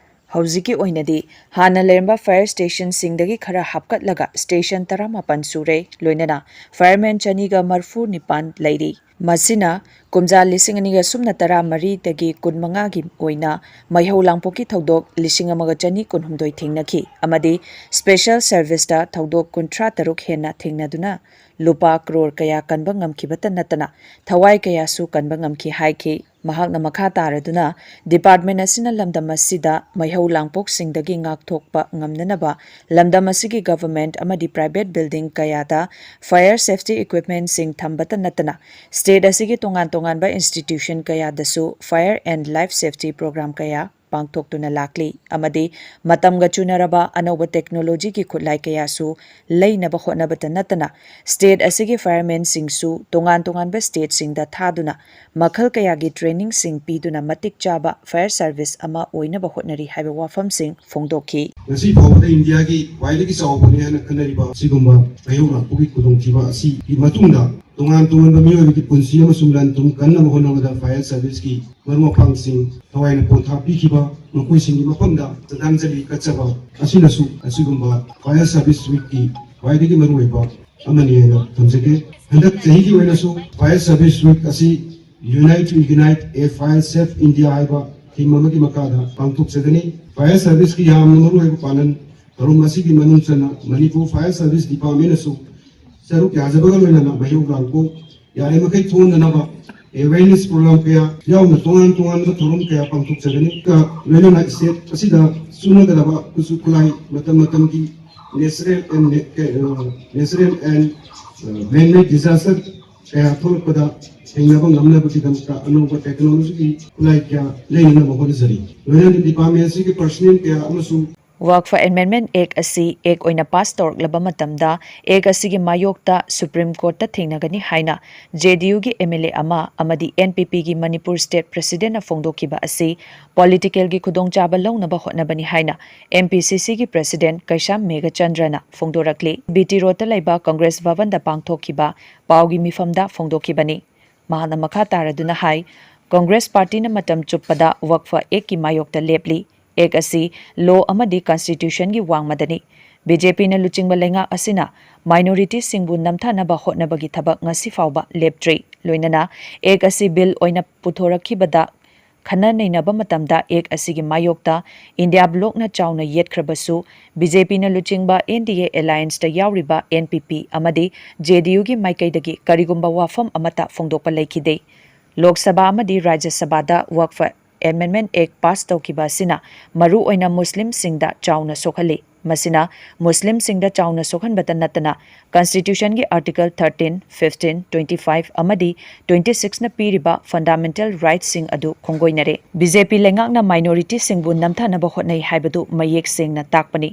ꯍꯧꯖꯤꯛꯀꯤ ꯑꯣꯏꯅꯗꯤ ꯍꯥꯟꯅ ꯂꯩꯔꯝꯕ fire station ꯁꯤꯡꯗꯒꯤ ꯈꯔ ꯍꯥꯞꯀꯠꯂꯒ station ꯇꯔꯥꯃꯥꯄꯟ ꯁꯨꯔꯦ, ꯂꯣꯏꯅꯅ fireman ꯆꯅꯤꯒ ꯃꯔꯤꯐꯨ ꯅꯤꯄꯥꯟ ꯂꯩꯔꯤ꯫ ꯃꯁꯤꯅ ꯀꯨꯝꯖꯥ ꯂꯤꯁꯤꯡ ꯑꯅꯤꯒ ꯁꯨꯞꯅ ꯇꯔꯥꯃꯔꯤꯗꯒꯤ ꯀꯨꯟꯃꯉꯥꯒꯤ ꯑꯣꯏꯅ ꯃꯩꯍꯧ ꯂꯥꯡꯄꯣꯛꯀꯤ ꯊꯧꯗꯣꯛ ꯂꯤꯁꯤꯡ ꯑꯃꯒ ꯆꯅꯤ ꯀꯨꯟꯍꯨꯝꯗꯣꯏ ꯊꯦꯡꯅꯈꯤ ꯑꯃꯗꯤ Special Service ꯇ ꯊꯧꯗꯣꯛ ꯀꯨꯟꯊ꯭ꯔꯥ ꯇꯔꯨꯛ ꯍꯦꯟꯅ ꯊꯦꯡꯅꯗꯨꯅ ꯂꯨꯄꯥ ꯀ꯭ꯔꯣꯔ ꯀꯌꯥ ꯀꯟꯕ ꯉꯝꯈꯤꯕꯇ ꯅꯠꯇꯅ ꯊꯋꯥꯏ ꯀꯌꯥꯁꯨ ꯀꯟꯕ ꯉꯝꯈꯤ ꯍꯥꯏꯈꯤ꯫ ꯃꯍꯥꯛꯅ ꯃꯈꯥ ꯇꯥꯔꯗꯨꯅ, department ꯑꯁꯤꯅ ꯂꯝꯗꯝ ꯑꯁꯤꯗ ꯃꯩꯍꯧ ꯂꯥꯡꯄꯣꯛꯁꯤꯡꯗꯒꯤ ꯉꯥꯛꯊꯣꯛꯄ ꯉꯝꯅꯅꯕ ꯂꯝꯗꯝ ꯑꯁꯤꯒꯤ government ꯑꯃꯗꯤ private building ꯀꯌꯥꯗ fire safety equipment ꯁꯤꯡ ꯊꯝꯕꯇ ꯅꯠꯇꯅ state ꯑꯁꯤꯒꯤ ꯇꯣꯉꯥꯟ ꯇꯣꯉꯥꯟꯕ institution ꯀꯌꯥꯗꯁꯨ fire and life safety program ꯀꯌꯥ ꯄꯥꯡꯊꯣꯛꯇꯨꯅ ꯂꯥꯛꯂꯤ ꯑꯃꯗꯤ ꯃꯇꯝꯒ ꯆꯨꯅꯔꯕ ꯑꯅꯧꯕ technologyꯒꯤ ꯈꯨꯠꯂꯥꯏ ꯀꯌꯥꯁꯨ ꯂꯩꯅꯕ ꯍꯣꯠꯅꯕꯇ ꯅꯠꯇꯅ state ꯑꯁꯤꯒꯤ firemenꯁꯤꯡꯁꯨ ꯇꯣꯉꯥꯟ ꯇꯣꯉꯥꯟꯕ stateꯁꯤꯡꯗ ꯊꯥꯗꯨꯅ ꯃꯈꯜ ꯀꯌꯥꯒꯤ trainingꯁꯤꯡ ꯄꯤꯗꯨꯅ ꯃꯇꯤꯛ ꯆꯥꯕ fire service ꯑꯃ ꯑꯣꯏꯅꯕ ꯍꯣꯠꯅꯔꯤ ꯍꯥꯏꯕ ꯋꯥꯐꯝꯁꯤꯡ ꯐꯣꯡꯗꯣꯛꯈꯤ꯫ ꯉꯁꯤ ꯐꯥꯎꯕꯗ ꯏꯟꯗꯤꯌꯥꯒꯤ ꯈ꯭ꯋꯥꯏꯗꯒꯤ ꯆꯥꯎꯕꯅꯤ ꯍꯥꯏꯅ ꯈꯟꯅꯔꯤꯕ ꯑꯁꯤꯒꯨꯝꯕ ꯃꯩꯍꯧ ꯂꯥꯛꯄꯒꯤ ꯈꯨꯗꯣꯡꯊꯤꯕ ꯑꯁꯤꯒꯤ ꯃꯇꯨꯡꯗ ꯇꯣꯉꯥꯟ ꯇꯣꯉꯥꯟꯕ ꯃꯤꯑꯣꯏꯕꯒꯤ ꯄꯨꯟꯁꯤ ꯑꯃꯁꯨꯡ ꯂꯟ ꯊꯨꯝ ꯀꯟꯅꯕ ꯍꯣꯠꯅꯕꯗ fire serviceꯀꯤ ꯃꯔꯨꯞ ꯃꯄꯥꯡꯁꯤꯡ ꯊꯋꯥꯏꯅ ꯄꯣꯊꯥ ꯄꯤꯈꯤꯕ ꯃꯈꯣꯏꯁꯤꯡꯒꯤ ꯃꯐꯝꯗ ꯁ꯭ꯔꯗꯥꯟꯖꯂꯤ ꯀꯠꯆꯕ ꯑꯁꯤꯅꯁꯨ ꯑꯁꯤꯒꯨꯝꯕ fire service weekꯀꯤ ꯈ꯭ꯋꯥꯏꯗꯒꯤ ꯃꯔꯨꯑꯣꯏꯕ ꯑꯃꯅꯤ ꯍꯥꯏꯅ ꯊꯝꯖꯒꯦ꯫ ꯍꯟꯗꯛ ꯆꯍꯤꯒꯤ ꯑꯣꯏꯅꯁꯨ fire service week ꯑꯁꯤ Unite to Ignite a Fire Safe India ꯍꯥꯏꯕ theme ꯑꯃꯒꯤ ꯃꯈꯥꯗ ꯄꯥꯡꯊꯣꯛꯆꯒꯅꯤ꯫ Fire serviceꯀꯤ ꯌꯥꯝꯅ ꯃꯔꯨꯑꯣꯏꯕ ꯄꯥꯂꯟ ꯊꯧꯔꯝ ꯑꯁꯤꯒꯤ ꯃꯅꯨꯡ ꯆꯟꯅ ꯃꯅꯤꯄꯨꯔ fire service departmentꯅꯁꯨ ꯁꯔꯨꯛ ꯌꯥꯖꯕꯒ ꯂꯣꯏꯅꯅ ꯃꯩꯍꯧ ꯂꯥꯡꯄꯣꯛ ꯌꯥꯔꯤꯃꯈꯩ ꯊꯣꯛꯍꯟꯗꯅꯕ awareness program ꯀꯌꯥ ꯌꯥꯎꯅ ꯇꯣꯉꯥꯟ ꯇꯣꯉꯥꯟꯕ ꯊꯧꯔꯝ ꯀꯌꯥ ꯄꯥꯡꯊꯣꯛꯆꯒꯅꯤ꯫ ꯀ-, ꯂꯣꯏꯅꯅ state ꯑꯁꯤꯗ ꯆꯨꯅꯒꯗꯕ ꯈꯨꯠꯁꯨ ꯈꯨꯠꯂꯥꯏ ꯃꯇꯝ ꯃꯇꯝꯒꯤ natural and, natural and man-made disaster ꯀꯌꯥ ꯊꯣꯛꯂꯛꯄꯗ ꯊꯦꯡꯅꯕ ꯉꯝꯅꯕꯒꯤꯗꯃꯛꯇ ꯑꯅꯧꯕ technologyꯒꯤ ꯈꯨꯠꯂꯥꯏ ꯀꯌꯥ ꯂꯩꯅꯅꯕ ꯍꯣꯠꯅꯖꯔꯤ꯫ ꯂꯣꯏꯅꯅ department ꯑꯁꯤꯒꯤ personnel ꯀꯌꯥ ꯑꯃꯁꯨꯡ Waqf Amendment Act ꯑꯁꯤ Act ꯑꯣꯏꯅ pass ꯇꯧꯔꯛꯂꯕ ꯃꯇꯝꯗ Act ꯑꯁꯤꯒꯤ ꯃꯥꯌꯣꯛꯇ Supreme Courtꯇ ꯊꯦꯡꯅꯒꯅꯤ ꯍꯥꯏꯅ JDUꯒꯤ MLA ꯑꯃ ꯑꯃꯗꯤ NPPꯒꯤ ꯃꯅꯤꯄꯨꯔ State Presidentꯅ ꯐꯣꯡꯗꯣꯛꯈꯤꯕ ꯑꯁꯤ politicalꯒꯤ ꯈꯨꯗꯣꯡꯆꯥꯕ ꯂꯧꯅꯕ ꯍꯣꯠꯅꯕꯅꯤ ꯍꯥꯏꯅ MPCCꯒꯤ President ꯀꯩꯁꯥꯝ ꯃꯦꯘꯆꯟꯗ꯭ꯔꯅ ꯐꯣꯡꯗꯣꯔꯛꯂꯤ꯫ BT Roadꯇ ꯂꯩꯕ Congress ꯚꯕꯟꯗ ꯄꯥꯡꯊꯣꯛꯈꯤꯕ ꯄꯥꯎꯒꯤ ꯃꯤꯐꯝꯗ ꯐꯣꯡꯗꯣꯛꯈꯤꯕꯅꯤ꯫ ꯃꯍꯥꯛꯅ ꯃꯈꯥ ꯇꯥꯔꯗꯨꯅ ꯍꯥꯏ, Congress Partyꯅ ꯃꯇꯝ ꯆꯨꯞꯄꯗ Waqf Actꯀꯤ ꯃꯥꯌꯣꯛꯇ ꯂꯦꯞꯂꯤ꯫ Act ꯑꯁꯤ law ꯑꯃꯗꯤ constitutionꯒꯤ ꯋꯥꯡꯃꯗꯅꯤ꯫ BJPꯅ ꯂꯨꯆꯤꯡꯕ ꯂꯩꯉꯥꯛ ꯑꯁꯤꯅ minorityꯁꯤꯡꯕꯨ ꯅꯝꯊꯅꯕ ꯍꯣꯠꯅꯕꯒꯤ ꯊꯕꯛ ꯉꯁꯤ ꯐꯥꯎꯕ ꯂꯦꯞꯇ꯭ꯔꯤ꯫ ꯂꯣꯏꯅꯅ Act ꯑꯁꯤ bill ꯑꯣꯏꯅ ꯄꯨꯊꯣꯔꯛꯈꯤꯕꯗ ꯈꯟꯅ ꯅꯩꯅꯕ ꯃꯇꯝꯗ Act ꯑꯁꯤꯒꯤ ꯃꯥꯌꯣꯛꯇ India Blocꯅ ꯆꯥꯎꯅ ꯌꯦꯠꯈ꯭ꯔꯕꯁꯨ, BJPꯅ ꯂꯨꯆꯤꯡꯕ NDA allianceꯇ ꯌꯥꯎꯔꯤꯕ NPP ꯑꯃꯗꯤ JDUꯒꯤ ꯃꯥꯏꯀꯩꯗꯒꯤ ꯀꯔꯤꯒꯨꯝꯕ ꯋꯥꯐꯝ ꯑꯃꯠꯇ ꯐꯣꯡꯗꯣꯛꯄ ꯂꯩꯈꯤꯗꯦ꯫ ꯂꯣꯛ ꯁꯚꯥ ꯑꯃꯗꯤ ꯔꯥꯖ꯭ꯌ ꯁꯚꯥꯗ Waqf Amendment Act pass ꯇꯧꯈꯤꯕ ꯑꯁꯤꯅ ꯃꯔꯨ ꯑꯣꯏꯅ ꯃꯨꯁꯂꯤꯝꯁꯤꯡꯗ ꯆꯥꯎꯅ ꯁꯣꯛꯍꯜꯂꯤ꯫ ꯃꯁꯤꯅ ꯃꯨꯁꯂꯤꯝꯁꯤꯡꯗ ꯆꯥꯎꯅ ꯁꯣꯛꯍꯟꯕꯇ ꯅꯠꯇꯅ Constitutionꯒꯤ Article thirteen, fifteen, twenty five ꯑꯃꯗꯤ twenty sixꯅ ꯄꯤꯔꯤꯕ fundamental rightꯁꯤꯡ ꯑꯗꯨ ꯈꯣꯡꯒꯣꯏꯅꯔꯦ꯫ ꯕꯤ ꯖꯦ ꯄꯤ ꯂꯩꯉꯥꯛꯅ minorityꯁꯤꯡꯕꯨ ꯅꯝꯊꯅꯕ ꯍꯣꯠꯅꯩ ꯍꯥꯏꯕꯗꯨ ꯃꯌꯦꯛ ꯁꯦꯡꯅ ꯇꯥꯛꯄꯅꯤ꯫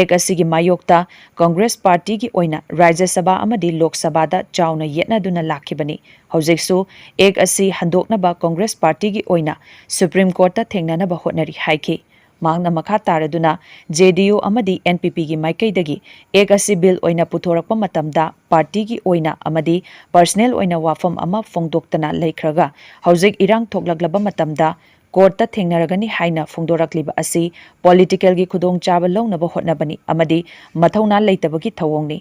Act ꯑꯁꯤꯒꯤ ꯃꯥꯌꯣꯛꯇ Congress Partyꯒꯤ ꯑꯣꯏꯅ ꯔꯥꯖ꯭ꯌ ꯁꯚꯥ ꯑꯃꯗꯤ ꯂꯣꯛ ꯁꯚꯥꯗ ꯆꯥꯎꯅ ꯌꯦꯠꯅꯗꯨꯅ ꯂꯥꯛꯈꯤꯕꯅꯤ꯫ ꯍꯧꯖꯤꯛꯁꯨ Act ꯑꯁꯤ ꯍꯟꯗꯣꯛꯅꯕ Congress Partyꯒꯤ ꯑꯣꯏꯅ Supreme Courtꯇ ꯊꯦꯡꯅꯅꯕ ꯍꯣꯠꯅꯔꯤ ꯍꯥꯏꯈꯤ꯫ ꯃꯍꯥꯛꯅ ꯃꯈꯥ ꯇꯥꯔꯗꯨꯅ J D U ꯑꯃꯗꯤ N P Pꯒꯤ ꯃꯥꯏꯀꯩꯗꯒꯤ Act ꯑꯁꯤ bill ꯑꯣꯏꯅ ꯄꯨꯊꯣꯔꯛꯄ ꯃꯇꯝꯗ partyꯒꯤ ꯑꯣꯏꯅ ꯑꯃꯗꯤ personal ꯑꯣꯏꯅ ꯋꯥꯐꯝ ꯑꯃ ꯐꯣꯡꯗꯣꯛꯇꯅ ꯂꯩꯈ꯭ꯔꯒ ꯍꯧꯖꯤꯛ ꯏꯔꯥꯡ ꯊꯣꯛꯂꯛꯂꯕ ꯃꯇꯝꯗ courtꯇ ꯊꯦꯡꯅꯔꯒꯅꯤ ꯍꯥꯏꯅ ꯐꯣꯡꯗꯣꯔꯛꯂꯤꯕ ꯑꯁꯤ politicalꯒꯤ ꯈꯨꯗꯣꯡꯆꯥꯕ ꯂꯧꯅꯕ ꯍꯣꯠꯅꯕꯅꯤ ꯑꯃꯗꯤ ꯃꯊꯧꯅꯥ ꯂꯩꯇꯕꯒꯤ ꯊꯧꯑꯣꯡꯅꯤ꯫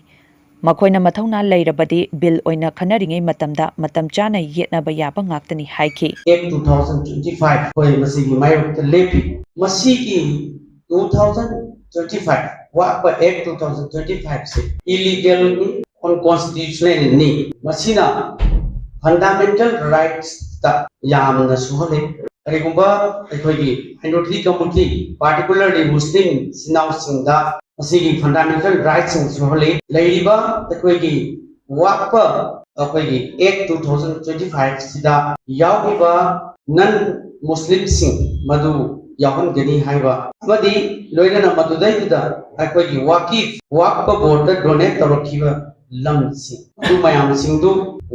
ꯃꯈꯣꯏꯅ ꯃꯊꯧꯅꯥ ꯂꯩꯔꯕꯗꯤ bill ꯑꯣꯏꯅ ꯈꯟꯅꯔꯤꯉꯩ ꯃꯇꯝꯗ ꯃꯇꯝ ꯆꯥꯅ ꯌꯦꯠꯅꯕ ꯌꯥꯕ ꯉꯥꯛꯇꯅꯤ ꯍꯥꯏꯈꯤ꯫ Act two thousand twenty-five ꯑꯩꯈꯣꯏ ꯃꯁꯤꯒꯤ ꯃꯥꯌꯣꯛꯇ ꯂꯦꯞꯄꯤ꯫ ꯃꯁꯤꯒꯤ two thousand twenty-five ꯋꯥꯛꯄ Act two thousand twenty-five ꯁꯦ illegalꯅꯤ, unconstitutionalꯅꯤ꯫ ꯃꯁꯤꯅ fundamental rightsꯇ ꯌꯥꯝꯅ ꯁꯣꯛꯍꯜꯂꯤ꯫ ꯀꯔꯤꯒꯨꯝꯕ ꯑꯩꯈꯣꯏꯒꯤ minority community, particularly ꯃꯨꯁꯂꯤꯝ ꯏꯆꯤꯟ ꯏꯅꯥꯎꯁꯤꯡꯗ ꯃꯁꯤꯒꯤ fundamental rightsꯁꯤꯡ ꯁꯣꯛꯍꯜꯂꯤ꯫ ꯂꯩꯔꯤꯕ ꯑꯩꯈꯣꯏꯒꯤ ꯋꯥꯛꯄ ꯑꯩꯈꯣꯏꯒꯤ Act two thousand twenty-five ꯁꯤꯗ ꯌꯥꯎꯔꯤꯕ non ꯃꯨꯁꯂꯤꯝꯁꯤꯡ ꯃꯗꯨ ꯌꯥꯎꯍꯟꯒꯅꯤ ꯍꯥꯏꯕ ꯑꯃꯗꯤ ꯂꯣꯏꯅꯅ ꯃꯗꯨꯗꯩꯗꯨꯗ ꯑꯩꯈꯣꯏꯒꯤ ꯋꯥꯀꯤꯐ ꯋꯥꯛꯄ boardꯇ donate ꯇꯧꯔꯛꯈꯤꯕ ꯂꯝꯁꯤꯡ ꯑꯗꯨ ꯃꯌꯥꯝꯁꯤꯡꯗꯨ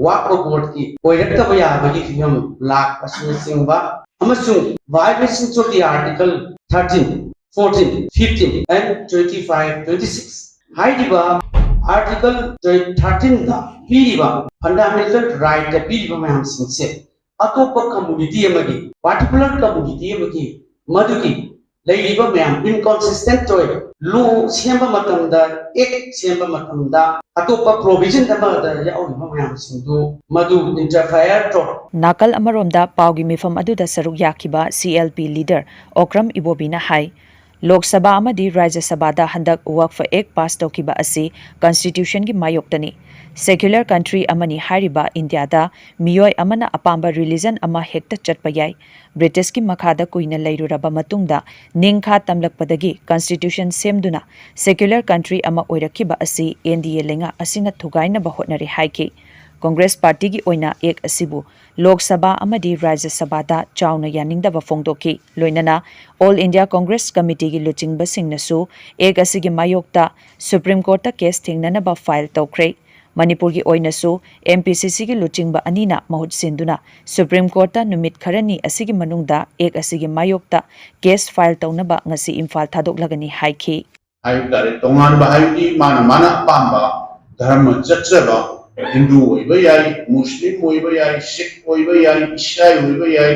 ꯋꯥꯛꯄ boardꯀꯤ ꯑꯣꯏꯔꯛꯇꯕ ꯌꯥꯕꯒꯤ ꯐꯤꯕꯝ ꯂꯥꯛꯄ ꯑꯁꯤꯅꯆꯤꯡꯕ ꯑꯃꯁꯨꯡ violations of the Article thirteen, fourteen, fifteen and twenty-five, twenty-six ꯍꯥꯏꯔꯤꯕ Article thirteenꯗ ꯄꯤꯔꯤꯕ fundamental rightꯇ ꯄꯤꯔꯤꯕ ꯃꯌꯥꯝꯁꯤꯡꯁꯦ ꯑꯇꯣꯞꯄ community ꯑꯃꯒꯤ, particular community ꯑꯃꯒꯤ ꯃꯗꯨꯒꯤ ꯂꯩꯔꯤꯕ ꯃꯌꯥꯝ inconsistent ꯑꯣꯏ, law ꯁꯦꯝꯕ ꯃꯇꯝꯗ, Act ꯁꯦꯝꯕ ꯃꯇꯝꯗ ꯑꯇꯣꯞꯄ provision ꯑꯃꯗ ꯌꯥꯎꯔꯤꯕ ꯃꯌꯥꯝꯁꯤꯡꯗꯨ ꯃꯗꯨ interfere ꯇꯧ꯫ ꯅꯥꯀꯜ ꯑꯃꯔꯣꯝꯗ ꯄꯥꯎꯒꯤ ꯃꯤꯐꯝ ꯑꯗꯨꯗ ꯁꯔꯨꯛ ꯌꯥꯈꯤꯕ C L P leader Okram ꯏꯕꯣꯕꯤꯅ ꯍꯥꯏ, ꯂꯣꯛ ꯁꯚꯥ ꯑꯃꯗꯤ ꯔꯥꯖ꯭ꯌ ꯁꯚꯥꯗ ꯍꯟꯗꯛ ꯋꯛꯐ Act pass ꯇꯧꯈꯤꯕ ꯑꯁꯤ Constitutionꯒꯤ ꯃꯥꯌꯣꯛꯇꯅꯤ꯫ Secular country ꯑꯃꯅꯤ ꯍꯥꯏꯔꯤꯕ ꯏꯟꯗꯤꯌꯥꯗ ꯃꯤꯑꯣꯏ ꯑꯃꯅ ꯑꯄꯥꯝꯕ religion ꯑꯃ ꯍꯦꯛꯇ ꯆꯠꯄ ꯌꯥꯏ꯫ ꯕ꯭ꯔꯤꯇꯤꯁꯀꯤ ꯃꯈꯥꯗ ꯀꯨꯏꯅ ꯂꯩꯔꯨꯔꯕ ꯃꯇꯨꯡꯗ ꯅꯤꯡꯈꯥ ꯇꯝꯂꯛꯄꯗꯒꯤ constitution ꯁꯦꯝꯗꯨꯅ secular country ꯑꯃ ꯑꯣꯏꯔꯛꯈꯤꯕ ꯑꯁꯤ N D A ꯂꯩꯉꯥꯛ ꯑꯁꯤꯅ ꯊꯨꯒꯥꯏꯅꯕ ꯍꯣꯠꯅꯔꯤ ꯍꯥꯏꯈꯤ꯫ ꯀꯣꯡꯒ꯭ꯔꯦꯁ ꯄꯥꯔꯇꯤꯒꯤ ꯑꯣꯏꯅ ꯑꯦꯛ ꯑꯁꯤꯕꯨ ꯂꯣꯛ ꯁꯚꯥ ꯑꯃꯗꯤ ꯔꯥꯖ꯭ꯌ ꯁꯚꯥꯗ ꯆꯥꯎꯅ ꯌꯥꯅꯤꯡꯗꯕ ꯐꯣꯡꯗꯣꯛꯈꯤ꯫ ꯂꯣꯏꯅꯅ All India Congress Committeeꯒꯤ ꯂꯨꯆꯤꯡꯕꯁꯤꯡꯅꯁꯨ ꯑꯦꯛ ꯑꯁꯤꯒꯤ ꯃꯥꯌꯣꯛꯇ Supreme Courtꯇ case ꯊꯦꯡꯅꯅꯕ file ꯇꯧꯈ꯭ꯔꯦ꯫ ꯃꯅꯤꯄꯨꯔꯒꯤ ꯑꯣꯏꯅꯁꯨ M P C Cꯒꯤ ꯂꯨꯆꯤꯡꯕ ꯑꯅꯤꯅ ꯃꯍꯨꯠ ꯁꯤꯟꯗꯨꯅ Supreme Courtꯇ ꯅꯨꯃꯤꯠ ꯈꯔꯅꯤ ꯑꯁꯤꯒꯤ ꯃꯅꯨꯡꯗ ꯑꯦꯛ ꯑꯁꯤꯒꯤ ꯃꯥꯌꯣꯛꯇ case file ꯇꯧꯅꯕ ꯉꯁꯤ ꯏꯝꯐꯥꯜ ꯊꯥꯗꯣꯛꯂꯒꯅꯤ ꯍꯥꯏꯈꯤ꯫ ꯍꯥꯏꯕ ꯇꯥꯔꯦ, ꯇꯣꯉꯥꯟꯕ ꯍꯥꯏꯕꯗꯤ ꯃꯥꯅ ꯃꯥꯅ ꯑꯄꯥꯝꯕ ꯙꯔꯃ ꯆꯠꯆꯕ, ꯍꯤꯟꯗꯨ ꯑꯣꯏꯕ ꯌꯥꯏ, ꯃꯨꯁꯂꯤꯝ ꯑꯣꯏꯕ ꯌꯥꯏ, ꯁꯤꯈ ꯑꯣꯏꯕ ꯌꯥꯏ, ꯏꯁꯥꯏ ꯑꯣꯏꯕ ꯌꯥꯏ,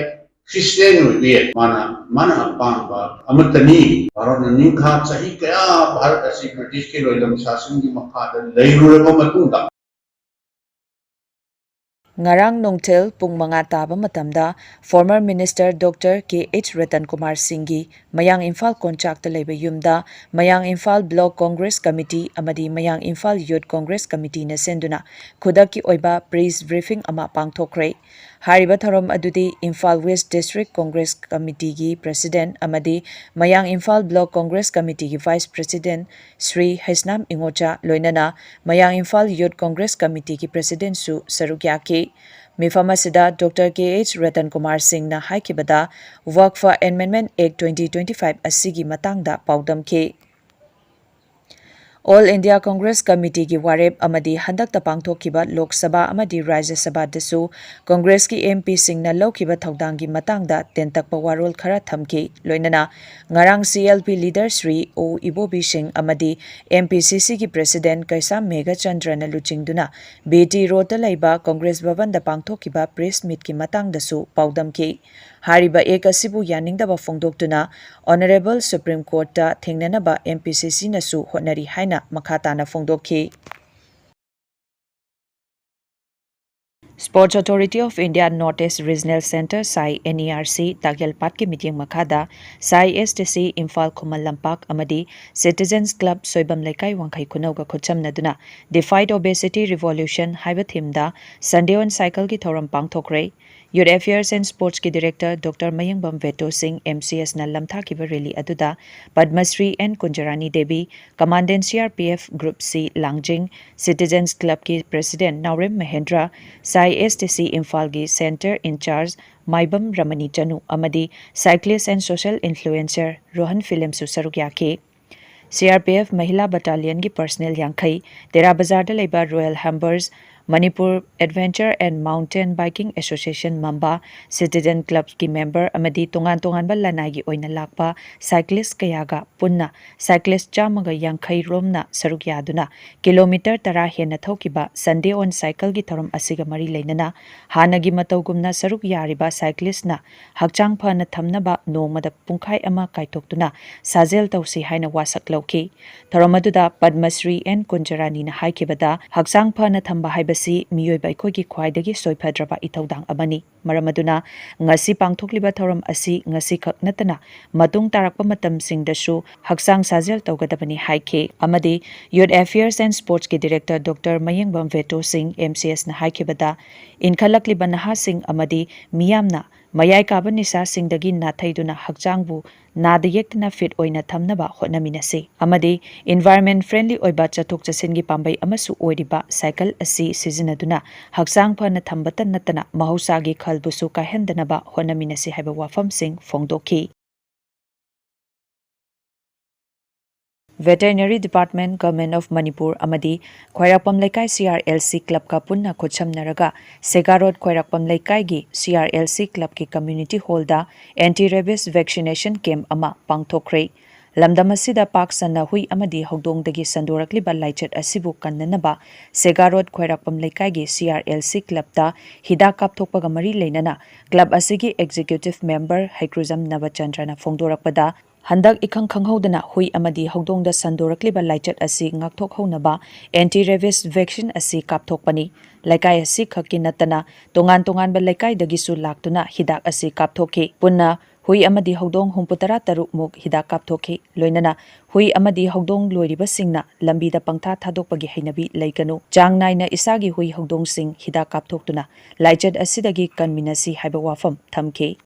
ꯈ꯭ꯔꯤꯁꯇꯤꯌꯥꯟ ꯑꯣꯏꯕ ꯌꯥꯏ, ꯃꯥꯅ ꯃꯥꯅ ꯑꯄꯥꯝꯕ ꯑꯃꯠꯇꯅꯤ꯫ ꯚꯥꯔꯠꯅ ꯅꯤꯡꯈꯥ ꯆꯍꯤ ꯀꯌꯥ ꯚꯥꯔꯠ ꯑꯁꯤ ꯕ꯭ꯔꯤꯇꯤꯁꯀꯤ ꯂꯣꯏꯂꯝ ꯁꯥꯁꯟꯒꯤ ꯃꯈꯥꯗ ꯂꯩꯔꯨꯔꯕ ꯃꯇꯨꯡꯗ, ꯉꯔꯥꯡ ꯅꯨꯡꯊꯤꯜ ꯄꯨꯡ ꯃꯉꯥ ꯇꯥꯕ ꯃꯇꯝꯗ former minister Doctor K H Ratan Kumar Singhꯒꯤ ꯃꯌꯥꯡ ꯏꯝꯐꯥꯜ ꯀꯣꯟꯆꯥꯛꯇ ꯂꯩꯕ ꯌꯨꯝꯗ ꯃꯌꯥꯡ ꯏꯝꯐꯥꯜ Block Congress Committee ꯑꯃꯗꯤ ꯃꯌꯥꯡ ꯏꯝꯐꯥꯜ Youth Congress Committeeꯅ ꯁꯤꯟꯗꯨꯅ ꯈꯨꯗꯛꯀꯤ ꯑꯣꯏꯕ press briefing ꯑꯃ ꯄꯥꯡꯊꯣꯛꯈ꯭ꯔꯦ꯫ ꯍꯥꯏꯔꯤꯕ ꯊꯧꯔꯝ ꯑꯗꯨꯗꯤ Imphal West District Congress Committeeꯒꯤ president ꯑꯃꯗꯤ ꯃꯌꯥꯡ Imphal Block Congress Committeeꯒꯤ vice president Shri Heisnam ꯏꯉꯣꯆꯥ ꯂꯣꯏꯅꯅ ꯃꯌꯥꯡ ꯏꯝꯐꯥꯜ Youth Congress Committeeꯒꯤ presidentꯁꯨ ꯁꯔꯨꯛ ꯌꯥꯈꯤ꯫ ꯃꯤꯐꯝ ꯑꯁꯤꯗ Doctor K H Ratan Kumar Singhꯅ ꯍꯥꯏꯈꯤꯕꯗ, Waqf Amendment Act twenty twenty-five ꯑꯁꯤꯒꯤ ꯃꯇꯥꯡꯗ ꯄꯥꯎꯗꯝꯈꯤ꯫ All India Congress Committeeꯒꯤ ꯋꯥꯔꯦꯞ ꯑꯃꯗꯤ ꯍꯟꯗꯛꯇ ꯄꯥꯡꯊꯣꯛꯈꯤꯕ ꯂꯣꯛ ꯁꯚꯥ ꯑꯃꯗꯤ ꯔꯥꯖ꯭ꯌ ꯁꯚꯥꯗꯁꯨ ꯀꯣꯡꯒ꯭ꯔꯦꯁꯀꯤ M Pꯁꯤꯡꯅ ꯂꯧꯈꯤꯕ ꯊꯧꯗꯥꯡꯒꯤ ꯃꯇꯥꯡꯗ ꯇꯦꯟꯇꯛꯄ ꯋꯥꯔꯣꯜ ꯈꯔ ꯊꯝꯈꯤ꯫ ꯂꯣꯏꯅꯅ ꯉꯔꯥꯡ C L P leader Shri O ꯏꯕꯣꯕꯤ ꯁꯤꯡ ꯑꯃꯗꯤ M P C Cꯒꯤ president ꯀꯩꯁꯥꯝ ꯃꯦꯘꯆꯟꯗ꯭ꯔꯅ ꯂꯨꯆꯤꯡꯗꯨꯅ B T Roadꯇ ꯂꯩꯕ ꯀꯣꯡꯒ꯭ꯔꯦꯁ ꯚꯕꯟꯗ ꯄꯥꯡꯊꯣꯛꯈꯤꯕ press meetꯀꯤ ꯃꯇꯥꯡꯗꯁꯨ ꯄꯥꯎꯗꯝꯈꯤ꯫ ꯍꯥꯏꯔꯤꯕ ꯑꯦꯛ ꯑꯁꯤꯕꯨ ꯌꯥꯅꯤꯡꯗꯕ ꯐꯣꯡꯗꯣꯛꯇꯨꯅ Honourable Supreme Courtꯇ ꯊꯦꯡꯅꯅꯕ M P C Cꯅꯁꯨ ꯍꯣꯠꯅꯔꯤ ꯍꯥꯏꯅ ꯃꯈꯥ ꯇꯥꯅ ꯐꯣꯡꯗꯣꯛꯈꯤ꯫ Sports Authority of India North East Regional Centre, ꯁꯥꯏ, NERC, ꯇꯥꯛꯌꯦꯜꯄꯥꯠꯀꯤ ꯃꯤꯠꯌꯦꯡ ꯃꯈꯥꯗ ꯁꯥꯏ STC ꯏꯝꯐꯥꯜ ꯈꯨꯃꯟ ꯂꯝꯄꯥꯛ ꯑꯃꯗꯤ Citizens Club ꯁꯣꯏꯕꯝ ꯂꯩꯀꯥꯏ ꯋꯥꯡꯈꯩ ꯈꯨꯅꯧꯒ ꯈꯨꯠꯁꯝꯅꯗꯨꯅ Defied Obesity Revolution ꯍꯥꯏꯕ ꯊꯤꯝꯗ Sunday on Cycle ꯒꯤ ꯊꯧꯔꯝ ꯄꯥꯡꯊꯣꯛꯈ꯭ꯔꯦ꯫ Youth Affairs and Sports ꯀꯤ Director Doctor ꯃꯌꯦꯡꯕꯝ ꯚꯦꯇꯣ ꯁꯤꯡ, MCS ꯅ ꯂꯝꯊꯥꯈꯤꯕ rally ꯑꯗꯨꯗ ꯄꯗꯃꯁ꯭ꯔꯤ N ꯀꯨꯟꯖꯔꯥꯅꯤ Devi, Commandant CRPF Group C ꯂꯥꯡꯖꯤꯡ, Citizens Club ꯀꯤ President ꯅꯥꯎꯔꯦꯝ ꯃꯍꯦꯟꯗ꯭ꯔ, ꯁꯥꯏ STC ꯏꯝꯐꯥꯜꯒꯤ Centre in-charge ꯃꯥꯏꯕꯝ ꯔꯃꯅꯤ ꯆꯅꯨ ꯑꯃꯗꯤ cyclist and social influencer Rohan ꯐꯤꯂꯝꯁꯨ ꯁꯔꯨꯛ ꯌꯥꯈꯤ꯫ CRPF ꯃꯍꯤꯂꯥ Battalion ꯒꯤ personnel ꯌꯥꯡꯈꯩ, ꯇꯦꯔꯥ ꯕꯖꯥꯔꯗ ꯂꯩꯕ Royal Hambers, Manipur Adventure and Mountain Biking Association ꯃꯝꯕꯥ, Citizen Club ꯀꯤ member ꯑꯃꯗꯤ ꯇꯣꯉꯥꯟ ꯇꯣꯉꯥꯟꯕ ꯂꯅꯥꯏꯒꯤ ꯑꯣꯏꯅ ꯂꯥꯛꯄ cyclist ꯀꯌꯥꯒ ꯄꯨꯟꯅ cyclist ꯆꯥꯝꯃꯒ ꯌꯥꯡꯈꯩ ꯔꯣꯝꯅ ꯁꯔꯨꯛ ꯌꯥꯗꯨꯅ kilometre ꯇꯔꯥ ꯍꯦꯟꯅ ꯊꯧꯈꯤꯕ Sunday on Cycle ꯒꯤ ꯊꯧꯔꯝ ꯑꯁꯤꯒ ꯃꯔꯤ ꯂꯩꯅꯅ ꯍꯥꯟꯅꯒꯤ ꯃꯇꯧꯒꯨꯝꯅ ꯁꯔꯨꯛ ꯌꯥꯔꯤꯕ cyclist ꯅ ꯍꯛꯆꯥꯡ ꯐꯅ ꯊꯝꯅꯕ ꯅꯣꯡꯃꯗ ꯄꯨꯡꯈꯥꯏ ꯑꯃ ꯀꯥꯏꯊꯣꯛꯇꯨꯅ ꯁꯥꯖꯦꯜ ꯇꯧꯁꯤ ꯍꯥꯏꯅ ꯋꯥꯁꯛ ꯂꯧꯈꯤ꯫ ꯊꯧꯔꯝ ꯑꯗꯨꯗ ꯄꯗꯃꯁ꯭ꯔꯤ N ꯀꯨꯟꯖꯔꯥꯅꯤꯅ ꯍꯥꯏꯈꯤꯕꯗ, ꯍꯛꯆꯥꯡ ꯐꯅ ꯊꯝꯕ ꯍꯥꯏꯕꯁꯤ ꯃꯤꯑꯣꯏꯕ ꯑꯩꯈꯣꯏꯒꯤ ꯈ꯭ꯋꯥꯏꯗꯒꯤ ꯁꯣꯏꯐꯗ꯭ꯔꯕ ꯏꯊꯧꯗꯥꯡ ꯑꯃꯅꯤ꯫ ꯃꯔꯝ ꯑꯗꯨꯅ ꯉꯁꯤ ꯄꯥꯡꯊꯣꯛꯂꯤꯕ ꯊꯧꯔꯝ ꯑꯁꯤ ꯉꯁꯤꯈꯛ ꯅꯠꯇꯅ ꯃꯇꯨꯡ ꯇꯥꯔꯛꯄ ꯃꯇꯝꯁꯤꯡꯗꯁꯨ ꯍꯛꯆꯥꯡ ꯁꯥꯖꯦꯜ ꯇꯧꯒꯗꯕꯅꯤ ꯍꯥꯏꯈꯤ꯫ ꯑꯃꯗꯤ Youth Affairs and Sports ꯀꯤ Director Doctor ꯃꯌꯦꯡꯕꯝ ꯚꯦꯇꯣ ꯁꯤꯡ, MCS ꯅ ꯍꯥꯏꯈꯤꯕꯗ, ꯏꯟꯈꯠꯂꯛꯂꯤꯕ ꯅꯍꯥꯁꯤꯡ ꯑꯃꯗꯤ ꯃꯤꯌꯥꯝꯅ ꯃꯌꯥꯏ ꯀꯥꯕ ꯅꯤꯁꯥꯁꯤꯡꯗꯒꯤ ꯅꯥꯊꯩꯗꯨꯅ ꯍꯛꯆꯥꯡꯕꯨ ꯅꯥꯗ ꯌꯦꯛꯇꯅ fit ꯑꯣꯏꯅ ꯊꯝꯅꯕ ꯍꯣꯠꯅꯃꯤꯟꯅꯁꯤ ꯑꯃꯗꯤ environment friendly ꯑꯣꯏꯕ ꯆꯠꯊꯣꯛ ꯆꯠꯁꯤꯟꯒꯤ ꯄꯥꯝꯕꯩ ꯑꯃꯁꯨ ꯑꯣꯏꯔꯤꯕ cycle ꯑꯁꯤ ꯁꯤꯖꯤꯟꯅꯗꯨꯅ ꯍꯛꯆꯥꯡ ꯐꯅ ꯊꯝꯕꯇ ꯅꯠꯇꯅ ꯃꯍꯧꯁꯥꯒꯤ ꯈꯜꯕꯨꯁꯨ ꯀꯥꯏꯍꯟꯗꯅꯕ ꯍꯣꯠꯅꯃꯤꯟꯅꯁꯤ ꯍꯥꯏꯕ ꯋꯥꯐꯝꯁꯤꯡ ꯐꯣꯡꯗꯣꯛꯈꯤ꯫ Veterinary Department, Government of Manipur ꯑꯃꯗꯤ ꯈ꯭ꯋꯥꯏꯔꯥꯛꯄꯝ ꯂꯩꯀꯥꯏ CRLC Club ꯀ ꯄꯨꯟꯅ ꯈꯨꯠꯁꯝꯅꯔꯒ ꯁꯦꯒꯥ ꯔꯣꯗ ꯈ꯭ꯋꯥꯏꯔꯥꯛꯄꯝ ꯂꯩꯀꯥꯏꯒꯤ CRLC Club ꯀꯤ community hall ꯗ anti rabies vaccination camp ꯑꯃ ꯄꯥꯡꯊꯣꯛꯈ꯭ꯔꯦ꯫ ꯂꯝꯗꯝ ꯑꯁꯤꯗ ꯄꯥꯛ ꯁꯟꯅ ꯍꯨꯏ ꯑꯃꯗꯤ ꯍꯧꯗꯣꯡꯗꯒꯤ ꯁꯟꯗꯣꯔꯛꯂꯤꯕ ꯂꯥꯏꯆꯠ ꯑꯁꯤꯕꯨ ꯀꯟꯅꯅꯕ ꯁꯦꯒꯥ ꯔꯣꯗ ꯈ꯭ꯋꯥꯏꯔꯥꯛꯄꯝ ꯂꯩꯀꯥꯏꯒꯤ CRLC Club ꯇ ꯍꯤꯗꯥꯛ ꯀꯥꯞꯊꯣꯛꯄꯒ ꯃꯔꯤ ꯂꯩꯅꯅ club ꯑꯁꯤꯒꯤ executive member ꯍꯩꯀ꯭ꯔꯨꯖꯝ ꯅꯕꯆꯟꯗ꯭ꯔꯅ ꯐꯣꯡꯗꯣꯔꯛꯄꯗ, ꯍꯟꯗꯛ ꯏꯈꯪ ꯈꯪꯍꯧꯗꯅ ꯍꯨꯏ ꯑꯃꯗꯤ ꯍꯧꯗꯣꯡꯗ ꯁꯟꯗꯣꯔꯛꯂꯤꯕ ꯂꯥꯏꯆꯠ ꯑꯁꯤ ꯉꯥꯛꯊꯣꯛꯍꯧꯅꯕ anti rabies vaccine ꯑꯁꯤ ꯀꯥꯞꯊꯣꯛꯄꯅꯤ꯫ ꯂꯩꯀꯥꯏ ꯑꯁꯤ ꯈꯛꯀꯤ ꯅꯠꯇꯅ ꯇꯣꯉꯥꯟ ꯇꯣꯉꯥꯟꯕ ꯂꯩꯀꯥꯏꯗꯒꯤꯁꯨ ꯂꯥꯛꯇꯨꯅ ꯍꯤꯗꯥꯛ ꯑꯁꯤ ꯀꯥꯞꯊꯣꯛꯈꯤ꯫ ꯄꯨꯟꯅ ꯍꯨꯏ ꯑꯃꯗꯤ ꯍꯧꯗꯣꯡ ꯍꯨꯝꯐꯨꯇꯔꯥ ꯇꯔꯨꯛ ꯃꯨꯛ ꯍꯤꯗꯥꯛ ꯀꯥꯞꯊꯣꯛꯈꯤ꯫ ꯂꯣꯏꯅꯅ ꯍꯨꯏ ꯑꯃꯗꯤ ꯍꯧꯗꯣꯡ ꯂꯣꯏꯔꯤꯕꯁꯤꯡꯅ ꯂꯝꯕꯤꯗ ꯄꯪꯊꯥ ꯊꯥꯗꯣꯛꯄꯒꯤ ꯍꯩꯅꯕꯤ ꯂꯩꯒꯅꯨ꯫ ꯆꯥꯡ ꯅꯥꯏꯅ ꯏꯁꯥꯒꯤ ꯍꯨꯏ ꯍꯧꯗꯣꯡꯁꯤꯡ ꯍꯤꯗꯥꯛ ꯀꯥꯞꯊꯣꯛꯇꯨꯅ ꯂꯥꯏꯆꯠ ꯑꯁꯤꯗꯒꯤ ꯀꯟꯃꯤꯟꯅꯁꯤ ꯍꯥꯏꯕ ꯋꯥꯐꯝ ꯊꯝꯈꯤ꯫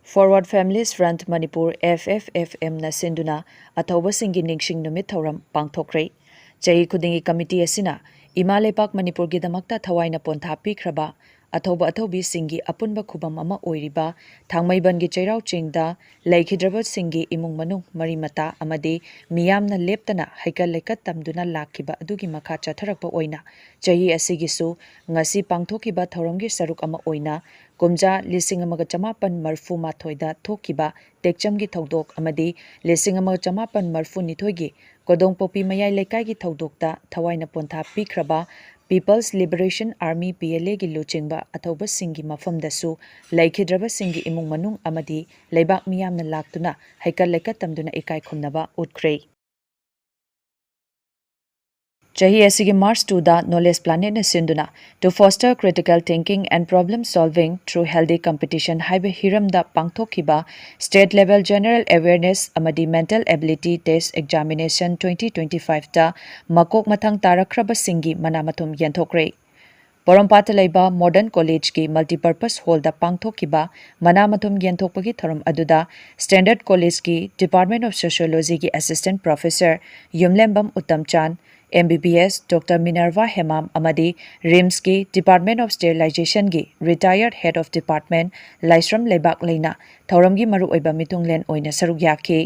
Forward Families Front Manipur, F F F M ꯅ ꯁꯤꯟꯗꯨꯅ ꯑꯊꯧꯕꯁꯤꯡꯒꯤ ꯅꯤꯡꯁꯤꯡ ꯅꯨꯃꯤꯠ ꯊꯧꯔꯝ ꯄꯥꯡꯊꯣꯛꯈ꯭ꯔꯦ꯫ ꯆꯍꯤ ꯈꯨꯗꯤꯡꯒꯤ ꯀꯃꯤꯇꯤ ꯑꯁꯤꯅ ꯏꯃꯥ ꯂꯩꯄꯥꯛ ꯃꯅꯤꯄꯨꯔꯒꯤꯗꯃꯛꯇ ꯊꯋꯥꯏꯅ ꯄꯣꯟꯊꯥ ꯄꯤꯈ꯭ꯔꯕ ꯑꯊꯧꯕ ꯑꯊꯧꯕꯤꯁꯤꯡꯒꯤ ꯑꯄꯨꯟꯕ ꯈꯨꯕꯝ ꯑꯃ ꯑꯣꯏꯔꯤꯕ ꯊꯥꯡꯃꯩꯕꯟꯒꯤ ꯆꯩꯔꯥꯎ ꯆꯤꯡꯗ ꯂꯩꯈꯤꯗ꯭ꯔꯕꯁꯤꯡꯒꯤ ꯏꯃꯨꯡ ꯃꯅꯨꯡ, ꯃꯔꯤ ꯃꯇꯥ ꯑꯃꯗꯤ ꯃꯤꯌꯥꯝꯅ ꯂꯦꯞꯇꯅ ꯍꯩꯀꯠ ꯂꯩꯀꯠ ꯇꯝꯗꯨꯅ ꯂꯥꯛꯈꯤꯕ ꯑꯗꯨꯒꯤ ꯃꯈꯥ ꯆꯠꯊꯔꯛꯄ ꯑꯣꯏꯅ ꯆꯍꯤ ꯑꯁꯤꯒꯤꯁꯨ ꯉꯁꯤ ꯄꯥꯡꯊꯣꯛꯈꯤꯕ ꯊꯧꯔꯝꯒꯤ ꯁꯔꯨꯛ ꯑꯃ ꯑꯣꯏꯅ ꯀꯨꯝꯖꯥ ꯂꯤꯁꯤꯡ ꯑꯃꯒ ꯆꯃꯥꯄꯟ ꯃꯔꯤꯐꯨ ꯃꯥꯊꯣꯏꯗ ꯊꯣꯛꯈꯤꯕ ꯇꯦꯛꯆꯝꯒꯤ ꯊꯧꯗꯣꯛ ꯑꯃꯗꯤ ꯂꯤꯁꯤꯡ ꯑꯃꯒ ꯆꯃꯥꯄꯟ ꯃꯔꯤꯐꯨ ꯅꯤꯊꯣꯏꯒꯤ ꯀꯣꯗꯣꯡꯄꯣꯛꯄꯤ ꯃꯌꯥꯏ ꯂꯩꯀꯥꯏꯒꯤ ꯊꯧꯗꯣꯛꯇ ꯊꯋꯥꯏꯅ ꯄꯣꯟꯊꯥ ꯄꯤꯈ꯭ꯔꯕ People's Liberation Army, P L A ꯒꯤ ꯂꯨꯆꯤꯡꯕ ꯑꯊꯧꯕꯁꯤꯡꯒꯤ ꯃꯐꯝꯗꯁꯨ ꯂꯩꯈꯤꯗ꯭ꯔꯕꯁꯤꯡꯒꯤ ꯏꯃꯨꯡ ꯃꯅꯨꯡ ꯑꯃꯗꯤ ꯂꯩꯕꯥꯛ ꯃꯤꯌꯥꯝꯅ ꯂꯥꯛꯇꯨꯅ ꯍꯩꯀꯠ ꯂꯩꯀꯠ ꯇꯝꯗꯨꯅ ꯏꯀꯥꯏ ꯈꯨꯝꯅꯕ ꯎꯠꯈ꯭ꯔꯦ꯫ ꯆꯍꯤ ꯑꯁꯤꯒꯤ March two ꯗ Knowledge Planet ꯅ ꯁꯤꯟꯗꯨꯅ To Foster Critical Thinking and Problem Solving Through Healthy Competition ꯍꯥꯏꯕ ꯍꯤꯔꯝꯗ ꯄꯥꯡꯊꯣꯛꯈꯤꯕ State Level General Awareness ꯑꯃꯗꯤ Mental Ability Test Examination twenty twenty-five ꯇ ꯃꯀꯣꯛ ꯃꯊꯪ ꯇꯥꯔꯛꯈ꯭ꯔꯕꯁꯤꯡꯒꯤ ꯃꯅꯥ ꯃꯊꯨꯝ ꯌꯦꯟꯊꯣꯛꯈ꯭ꯔꯦ꯫ ꯄꯣꯔꯣꯝꯄꯥꯠꯇ ꯂꯩꯕ Modern College ꯀꯤ Multipurpose Hall ꯗ ꯄꯥꯡꯊꯣꯛꯈꯤꯕ ꯃꯅꯥ ꯃꯊꯨꯝ ꯌꯦꯟꯊꯣꯛꯄꯒꯤ ꯊꯧꯔꯝ ꯑꯗꯨꯗ Standard College ꯀꯤ Department of Sociology ꯒꯤ Assistant Professor ꯌꯨꯝꯂꯦꯝꯕꯝ ꯎꯠꯇꯝꯆꯥꯟ, M B B S Doctor Minerva Hemam ꯑꯃꯗꯤ RIMS ꯀꯤ Department of Sterilization ꯒꯤ Retired Head of Department ꯂꯥꯏꯁ꯭ꯔꯝ ꯂꯩꯕꯥꯛꯂꯩꯅ ꯊꯧꯔꯝꯒꯤ ꯃꯔꯨꯑꯣꯏꯕ ꯃꯤꯊꯨꯡꯂꯦꯟ ꯑꯣꯏꯅ ꯁꯔꯨꯛ ꯌꯥꯈꯤ꯫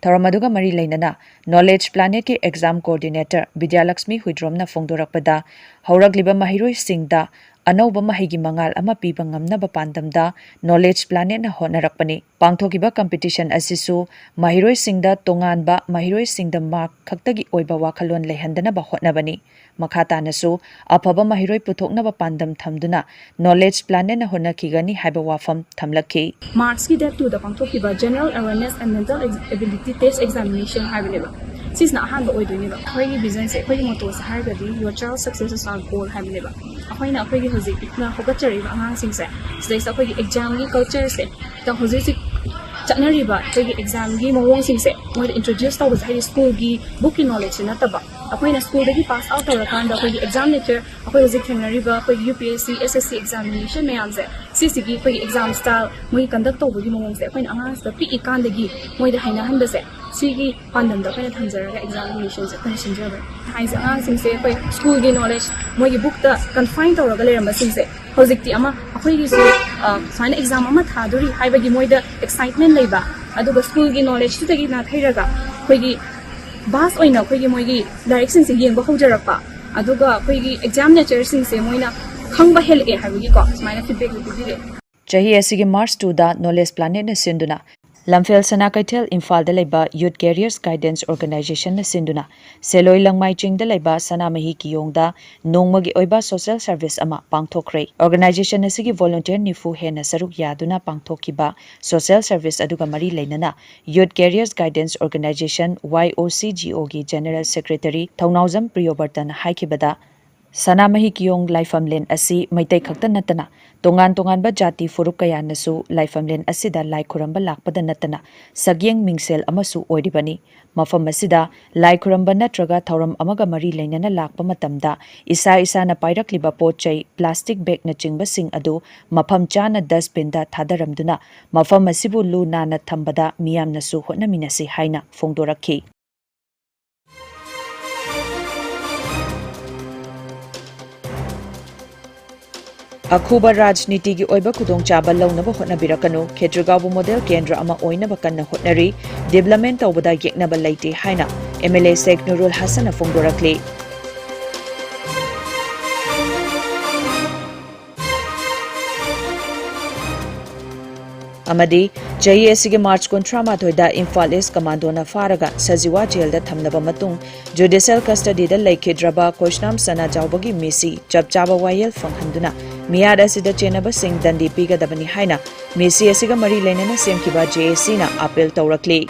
ꯊꯧꯔꯝ ꯑꯗꯨꯒ ꯃꯔꯤ ꯂꯩꯅꯅ Knowledge Planet ꯀꯤ Exam Coordinator ꯕꯤꯗ꯭ꯌꯥꯂꯛꯁꯃꯤ ꯍꯨꯏꯗ꯭ꯔꯣꯝꯅ ꯐꯣꯡꯗꯣꯔꯛꯄꯗ, ꯍꯧꯔꯛꯂꯤꯕ ꯃꯍꯩꯔꯣꯏꯁꯤꯡꯗ ꯑꯅꯧꯕ ꯃꯍꯩꯒꯤ ꯃꯉꯥꯜ ꯑꯃ ꯄꯤꯕ ꯉꯝꯅꯕ ꯄꯥꯟꯗꯝꯗ Knowledge Planet ꯅ ꯍꯣꯠꯅꯔꯛꯄꯅꯤ꯫ ꯄꯥꯡꯊꯣꯛꯈꯤꯕ competition ꯑꯁꯤꯁꯨ ꯃꯍꯩꯔꯣꯏꯁꯤꯡꯗ ꯇꯣꯉꯥꯟꯕ ꯃꯍꯩꯔꯣꯏꯁꯤꯡꯗ mark ꯈꯛꯇꯒꯤ ꯑꯣꯏꯕ ꯋꯥꯈꯜꯂꯣꯟ ꯂꯩꯍꯟꯗꯅꯕ ꯍꯣꯠꯅꯕꯅꯤ꯫ ꯃꯈꯥ ꯇꯥꯅꯁꯨ ꯑꯐꯕ ꯃꯍꯩꯔꯣꯏ ꯄꯨꯊꯣꯛꯅꯕ ꯄꯥꯟꯗꯝ ꯊꯝꯗꯨꯅ Knowledge Planet ꯅ ꯍꯣꯠꯅꯈꯤꯒꯅꯤ ꯍꯥꯏꯕ ꯋꯥꯐꯝ ꯊꯝꯂꯛꯈꯤ꯫ March ꯀꯤ date two ꯗ ꯄꯥꯡꯊꯣꯛꯈꯤꯕ General Awareness and Mental Ex-, Ability Test Examination ꯍꯥꯏꯕꯅꯦꯕ꯫ ꯁꯤꯁꯤꯅ ꯑꯍꯥꯟꯕ ꯑꯣꯏꯗꯣꯏꯅꯦꯕ꯫ ꯑꯩꯈꯣꯏꯒꯤ ꯚꯤꯖꯟꯁꯦ, ꯑꯩꯈꯣꯏꯒꯤ ꯃꯣꯇꯣꯁꯦ ꯍꯥꯏꯔꯒꯗꯤ "Your child success is our goal" ꯍꯥꯏꯕꯅꯦꯕ꯫ ꯑꯩꯈꯣꯏꯅ ꯑꯩꯈꯣꯏꯒꯤ ꯍꯧꯖꯤꯛꯅ ꯍꯧꯒꯠꯆꯔꯤꯕ ꯑꯉꯥꯡꯁꯤꯡꯁꯦ ꯁꯤꯗꯩꯁꯤꯗ ꯑꯩꯈꯣꯏꯒꯤ ꯑꯦꯛꯖꯥꯝꯒꯤ ꯀꯜꯆꯔꯁꯦ, ꯍꯧꯖꯤꯛ ꯍꯧꯖꯤꯛ ꯆꯠꯅꯔꯤꯕ ꯑꯩꯈꯣꯏꯒꯤ ꯑꯦꯛꯖꯥꯝꯒꯤ ꯃꯑꯣꯡꯁꯤꯡꯁꯦ ꯃꯣꯏꯗ ꯏꯟꯇ꯭ꯔꯣꯗ꯭ꯌꯨꯁ ꯇꯧꯕꯁꯦ, ꯍꯥꯏꯗꯤ ꯁ꯭ꯀꯨꯜꯒꯤ ꯕꯨꯛꯀꯤ ꯅꯣꯂꯦꯖꯁꯤ ꯅꯠꯇꯕ, ꯑꯩꯈꯣꯏꯅ ꯁ꯭ꯀꯨꯜꯗꯒꯤ ꯄꯥꯁ ꯑꯥꯎꯠ ꯇꯧꯔꯀꯥꯟꯗ ꯑꯩꯈꯣꯏꯒꯤ ꯑꯦꯛꯖꯥꯝ ꯅꯦꯆꯔ, ꯑꯩꯈꯣꯏ ꯍꯧꯖꯤꯛ ꯊꯦꯡꯅꯔꯤꯕ ꯑꯩꯈꯣꯏꯒꯤ ꯌꯨ ꯄꯤ ꯑꯦꯁ ꯁꯤ, ꯑꯦꯁ ꯑꯦꯁ ꯁꯤ ꯑꯦꯛꯖꯥꯃꯤꯅꯦꯁꯟ ꯃꯌꯥꯝꯁꯦ, ꯁꯤꯁꯤꯒꯤ ꯑꯩꯈꯣꯏꯒꯤ ꯑꯦꯛꯖꯥꯝ ꯁ꯭ꯇꯥꯏꯜ, ꯃꯣꯏꯒꯤ ꯀꯟꯗꯛ ꯇꯧꯕꯒꯤ ꯃꯑꯣꯡꯁꯦ ꯑꯩꯈꯣꯏꯅ ꯑꯉꯥꯡꯁꯤꯗ ꯄꯤꯛꯏꯀꯥꯟꯗꯒꯤ ꯃꯣꯏꯗ ꯍꯩꯅꯍꯟꯕꯁꯦ, ꯁꯤꯒꯤ ꯄꯥꯟꯗꯝꯗ ꯑꯩꯈꯣꯏꯅ ꯊꯝꯖꯔꯒ ꯑꯦꯛꯖꯥꯝ ꯀꯃꯤꯁꯟꯁꯦ ꯑꯩꯈꯣꯏꯅ ꯁꯤꯟꯖꯕꯅꯤ꯫ ꯍꯥꯏꯁꯦ, ꯑꯉꯥꯡꯁꯤꯡꯁꯦ ꯑꯩꯈꯣꯏ ꯁ꯭ꯀꯨꯜꯒꯤ ꯅꯣꯂꯦꯖ, ꯃꯣꯏꯒꯤ ꯕꯨꯛꯇ ꯀꯟꯐꯥꯏꯟ ꯇꯧꯔꯒ ꯂꯩꯔꯝꯕꯁꯤꯡꯁꯦ ꯍꯧꯖꯤꯛꯇꯤ ꯑꯃ ꯑꯩꯈꯣꯏꯒꯤꯁꯨ, ꯑ, ꯁꯨꯃꯥꯏꯅ ꯑꯦꯛꯖꯥꯝ ꯑꯃ ꯊꯥꯗꯣꯔꯤ ꯍꯥꯏꯕꯒꯤ ꯃꯣꯏꯗ ꯑꯦꯛꯁꯥꯏꯠꯃꯦꯟ ꯂꯩꯕ, ꯑꯗꯨꯒ ꯁ꯭ꯀꯨꯜꯒꯤ ꯅꯣꯂꯦꯖꯇꯨꯗꯒꯤ ꯅꯥꯊꯩꯔꯒ ꯑꯩꯈꯣꯏꯒꯤ ꯚꯥꯁ ꯑꯣꯏꯅ ꯑꯩꯈꯣꯏꯒꯤ ꯃꯣꯏꯒꯤ ꯂꯥꯏꯔꯤꯛꯁꯤꯡꯁꯦ ꯌꯦꯡꯕ ꯍꯧꯖꯔꯛꯄ, ꯑꯗꯨꯒ ꯑꯩꯈꯣꯏꯒꯤ ꯑꯦꯛꯖꯥꯝ ꯅꯦꯆꯔꯁꯤꯡꯁꯦ ꯃꯣꯏꯅ ꯈꯪꯕ ꯍꯦꯜꯂꯛꯑꯦ ꯍꯥꯏꯕꯒꯤꯀꯣ ꯁꯨꯃꯥꯏꯅ ꯐꯤꯗꯕꯦꯛ ꯄꯤꯕꯤꯔꯛꯑꯦ꯫ ꯆꯍꯤ ꯑꯁꯤꯒꯤ ꯃꯥꯔꯆ ꯇꯨꯗ ꯅꯣꯂꯦꯖ ꯄ꯭ꯂꯥꯅꯦꯠꯅ ꯁꯤꯟꯗꯨꯅ ꯂꯝꯐꯦꯜ ꯁꯅꯥ ꯀꯩꯊꯦꯜ ꯏꯝꯐꯥꯜꯗ ꯂꯩꯕ ꯌꯨꯠ ꯀꯦꯔꯤꯌꯔꯁ ꯒꯥꯏꯗꯦꯟꯁ ꯑꯣꯔꯒꯅꯥꯏꯖꯦꯁꯟꯅ ꯁꯤꯟꯗꯨꯅ ꯁꯦꯂꯣꯏ ꯂꯪꯃꯥꯏ ꯆꯤꯡꯗ ꯂꯩꯕ ꯁꯅꯥꯃꯍꯤ ꯀꯤꯌꯣꯡꯗ ꯅꯣꯡꯃꯒꯤ ꯑꯣꯏꯕ ꯁꯣꯁꯦꯜ ꯁꯔꯚꯤꯁ ꯑꯃ ꯄꯥꯡꯊꯣꯛꯈ꯭ꯔꯦ꯫ ꯑꯣꯔꯒꯅꯥꯏꯖꯦꯁꯟ ꯑꯁꯤꯒꯤ ꯚꯣꯂꯨꯟꯇꯤꯌꯔ ꯅꯤꯐꯨ ꯍꯦꯟꯅ ꯁꯔꯨꯛ ꯌꯥꯗꯨꯅ ꯄꯥꯡꯊꯣꯛꯈꯤꯕ ꯁꯣꯁꯦꯜ ꯁꯔꯚꯤꯁ ꯑꯗꯨꯒ ꯃꯔꯤ ꯂꯩꯅꯅ ꯌꯨꯠ ꯀꯦꯔꯤꯌꯔꯁ ꯒꯥꯏꯗꯦꯟꯁ ꯑꯣꯔꯒꯅꯥꯏꯖꯦꯁꯟ, ꯋꯥꯏ ꯑꯣ ꯁꯤ ꯖꯤ ꯑꯣꯒꯤ ꯖꯦꯅꯔꯦꯜ ꯁꯦꯀ꯭ꯔꯦꯇꯔꯤ ꯊꯧꯅꯥꯎꯖꯝ ꯄ꯭ꯔꯤꯌꯣꯕꯔꯇꯟ ꯍꯥꯏꯈꯤꯕꯗ, ꯁꯅꯥꯃꯍꯤ ꯀꯤꯌꯣꯡ ꯂꯥꯏꯐꯝꯂꯦꯟ ꯑꯁꯤ ꯃꯩꯇꯩ ꯈꯛꯇ ꯅꯠꯇꯅ ꯇꯣꯉꯥꯟ ꯇꯣꯉꯥꯟꯕ ꯖꯥꯇꯤ ꯐꯨꯔꯨꯞ ꯀꯌꯥꯅꯁꯨ ꯂꯥꯏꯐꯝꯂꯦꯟ ꯑꯁꯤꯗ ꯂꯥꯏ ꯈꯨꯔꯝꯕ ꯂꯥꯛꯄꯗ ꯅꯠꯇꯅ ꯁꯛꯌꯦꯡ ꯃꯤꯡꯁꯦꯜ ꯑꯃꯁꯨ ꯑꯣꯏꯔꯤꯕꯅꯤ꯫ ꯃꯐꯝ ꯑꯁꯤꯗ ꯂꯥꯏ ꯈꯨꯔꯝꯕ ꯅꯠꯇ꯭ꯔꯒ ꯊꯧꯔꯝ ꯑꯃꯒ ꯃꯔꯤ ꯂꯩꯅꯅ ꯂꯥꯛꯄ ꯃꯇꯝꯗ ꯏꯁꯥ ꯏꯁꯥꯅ ꯄꯥꯏꯔꯛꯂꯤꯕ ꯄꯣꯠ ꯆꯩ, ꯄ꯭ꯂꯥꯁꯇꯤꯛ ꯕꯦꯒꯅꯆꯤꯡꯕꯁꯤꯡ ꯑꯗꯨ ꯃꯐꯝ ꯆꯥꯅ ꯗꯁꯕꯤꯟꯗ ꯊꯥꯗꯔꯝꯗꯨꯅ ꯃꯐꯝ ꯑꯁꯤꯕꯨ ꯂꯨ ꯅꯥꯟꯅ ꯊꯝꯕꯗ ꯃꯤꯌꯥꯝꯅꯁꯨ ꯍꯣꯠꯅꯃꯤꯟꯅꯁꯤ ꯍꯥꯏꯅ ꯐꯣꯡꯗꯣꯔꯛꯈꯤ꯫ ꯑꯈꯨꯕ ꯔꯥꯖꯅꯤꯇꯤꯒꯤ ꯑꯣꯏꯕ ꯈꯨꯗꯣꯡꯆꯥꯕ ꯂꯧꯅꯕ ꯍꯣꯠꯅꯕꯤꯔꯛꯀꯅꯨ꯫ ꯈꯦꯇ꯭ꯔꯤꯒꯥꯎꯕꯨ ꯃꯣꯗꯦꯜ ꯀꯦꯟꯗ꯭ꯔ ꯑꯃ ꯑꯣꯏꯅꯕ ꯀꯟꯅ ꯍꯣꯠꯅꯔꯤ꯫ ꯗꯤꯕ꯭ꯂꯞꯃꯦꯟ ꯇꯧꯕꯗ ꯌꯦꯛꯅꯕ ꯂꯩꯇꯦ ꯍꯥꯏꯅ ꯑꯦꯝ ꯑꯦꯜ ꯑꯦ ꯁꯦꯈ ꯅꯨꯔꯨꯜ ꯍꯁꯟꯅ ꯐꯣꯡꯗꯣꯔꯛꯂꯤ꯫ ꯑꯃꯗꯤ ꯆꯍꯤ ꯑꯁꯤꯒꯤ ꯃꯥꯔꯆ ꯀꯨꯟꯊ꯭ꯔꯥ ꯃꯥꯊꯣꯏꯗ ꯏꯝꯐꯥꯜ ꯏꯁ ꯀꯃꯥꯟꯗꯣꯅ ꯐꯥꯔꯒ ꯁꯖꯤꯋꯥ ꯖꯦꯜꯗ ꯊꯝꯂꯕ ꯃꯇꯨꯡ ꯖꯨꯗꯤꯁꯤꯌꯦꯜ ꯀꯁꯇꯗꯤꯗ ꯂꯩꯈꯤꯗ꯭ꯔꯕ ꯀꯣꯏꯁꯅꯥꯝ ꯁꯅꯥꯖꯥꯎꯕꯒꯤ ꯃꯤꯁꯤ ꯆꯞ ꯆꯥꯕ ꯋꯥꯌꯦꯜ ꯐꯪꯍꯟꯗꯨꯅ ꯃꯤꯌꯥꯠ ꯑꯁꯤꯗ ꯆꯦꯟꯅꯕꯁꯤꯡ ꯗꯟꯗꯤ ꯄꯤꯒꯗꯕꯅꯤ ꯍꯥꯏꯅ ꯃꯤꯁꯤ ꯑꯁꯤꯒ ꯃꯔꯤ ꯂꯩꯅꯅ ꯁꯦꯝꯈꯤꯕ ꯖꯦ ꯑꯦ ꯁꯤꯅ ꯑꯥꯄꯤꯜ ꯇꯧꯔꯛꯂꯤ꯫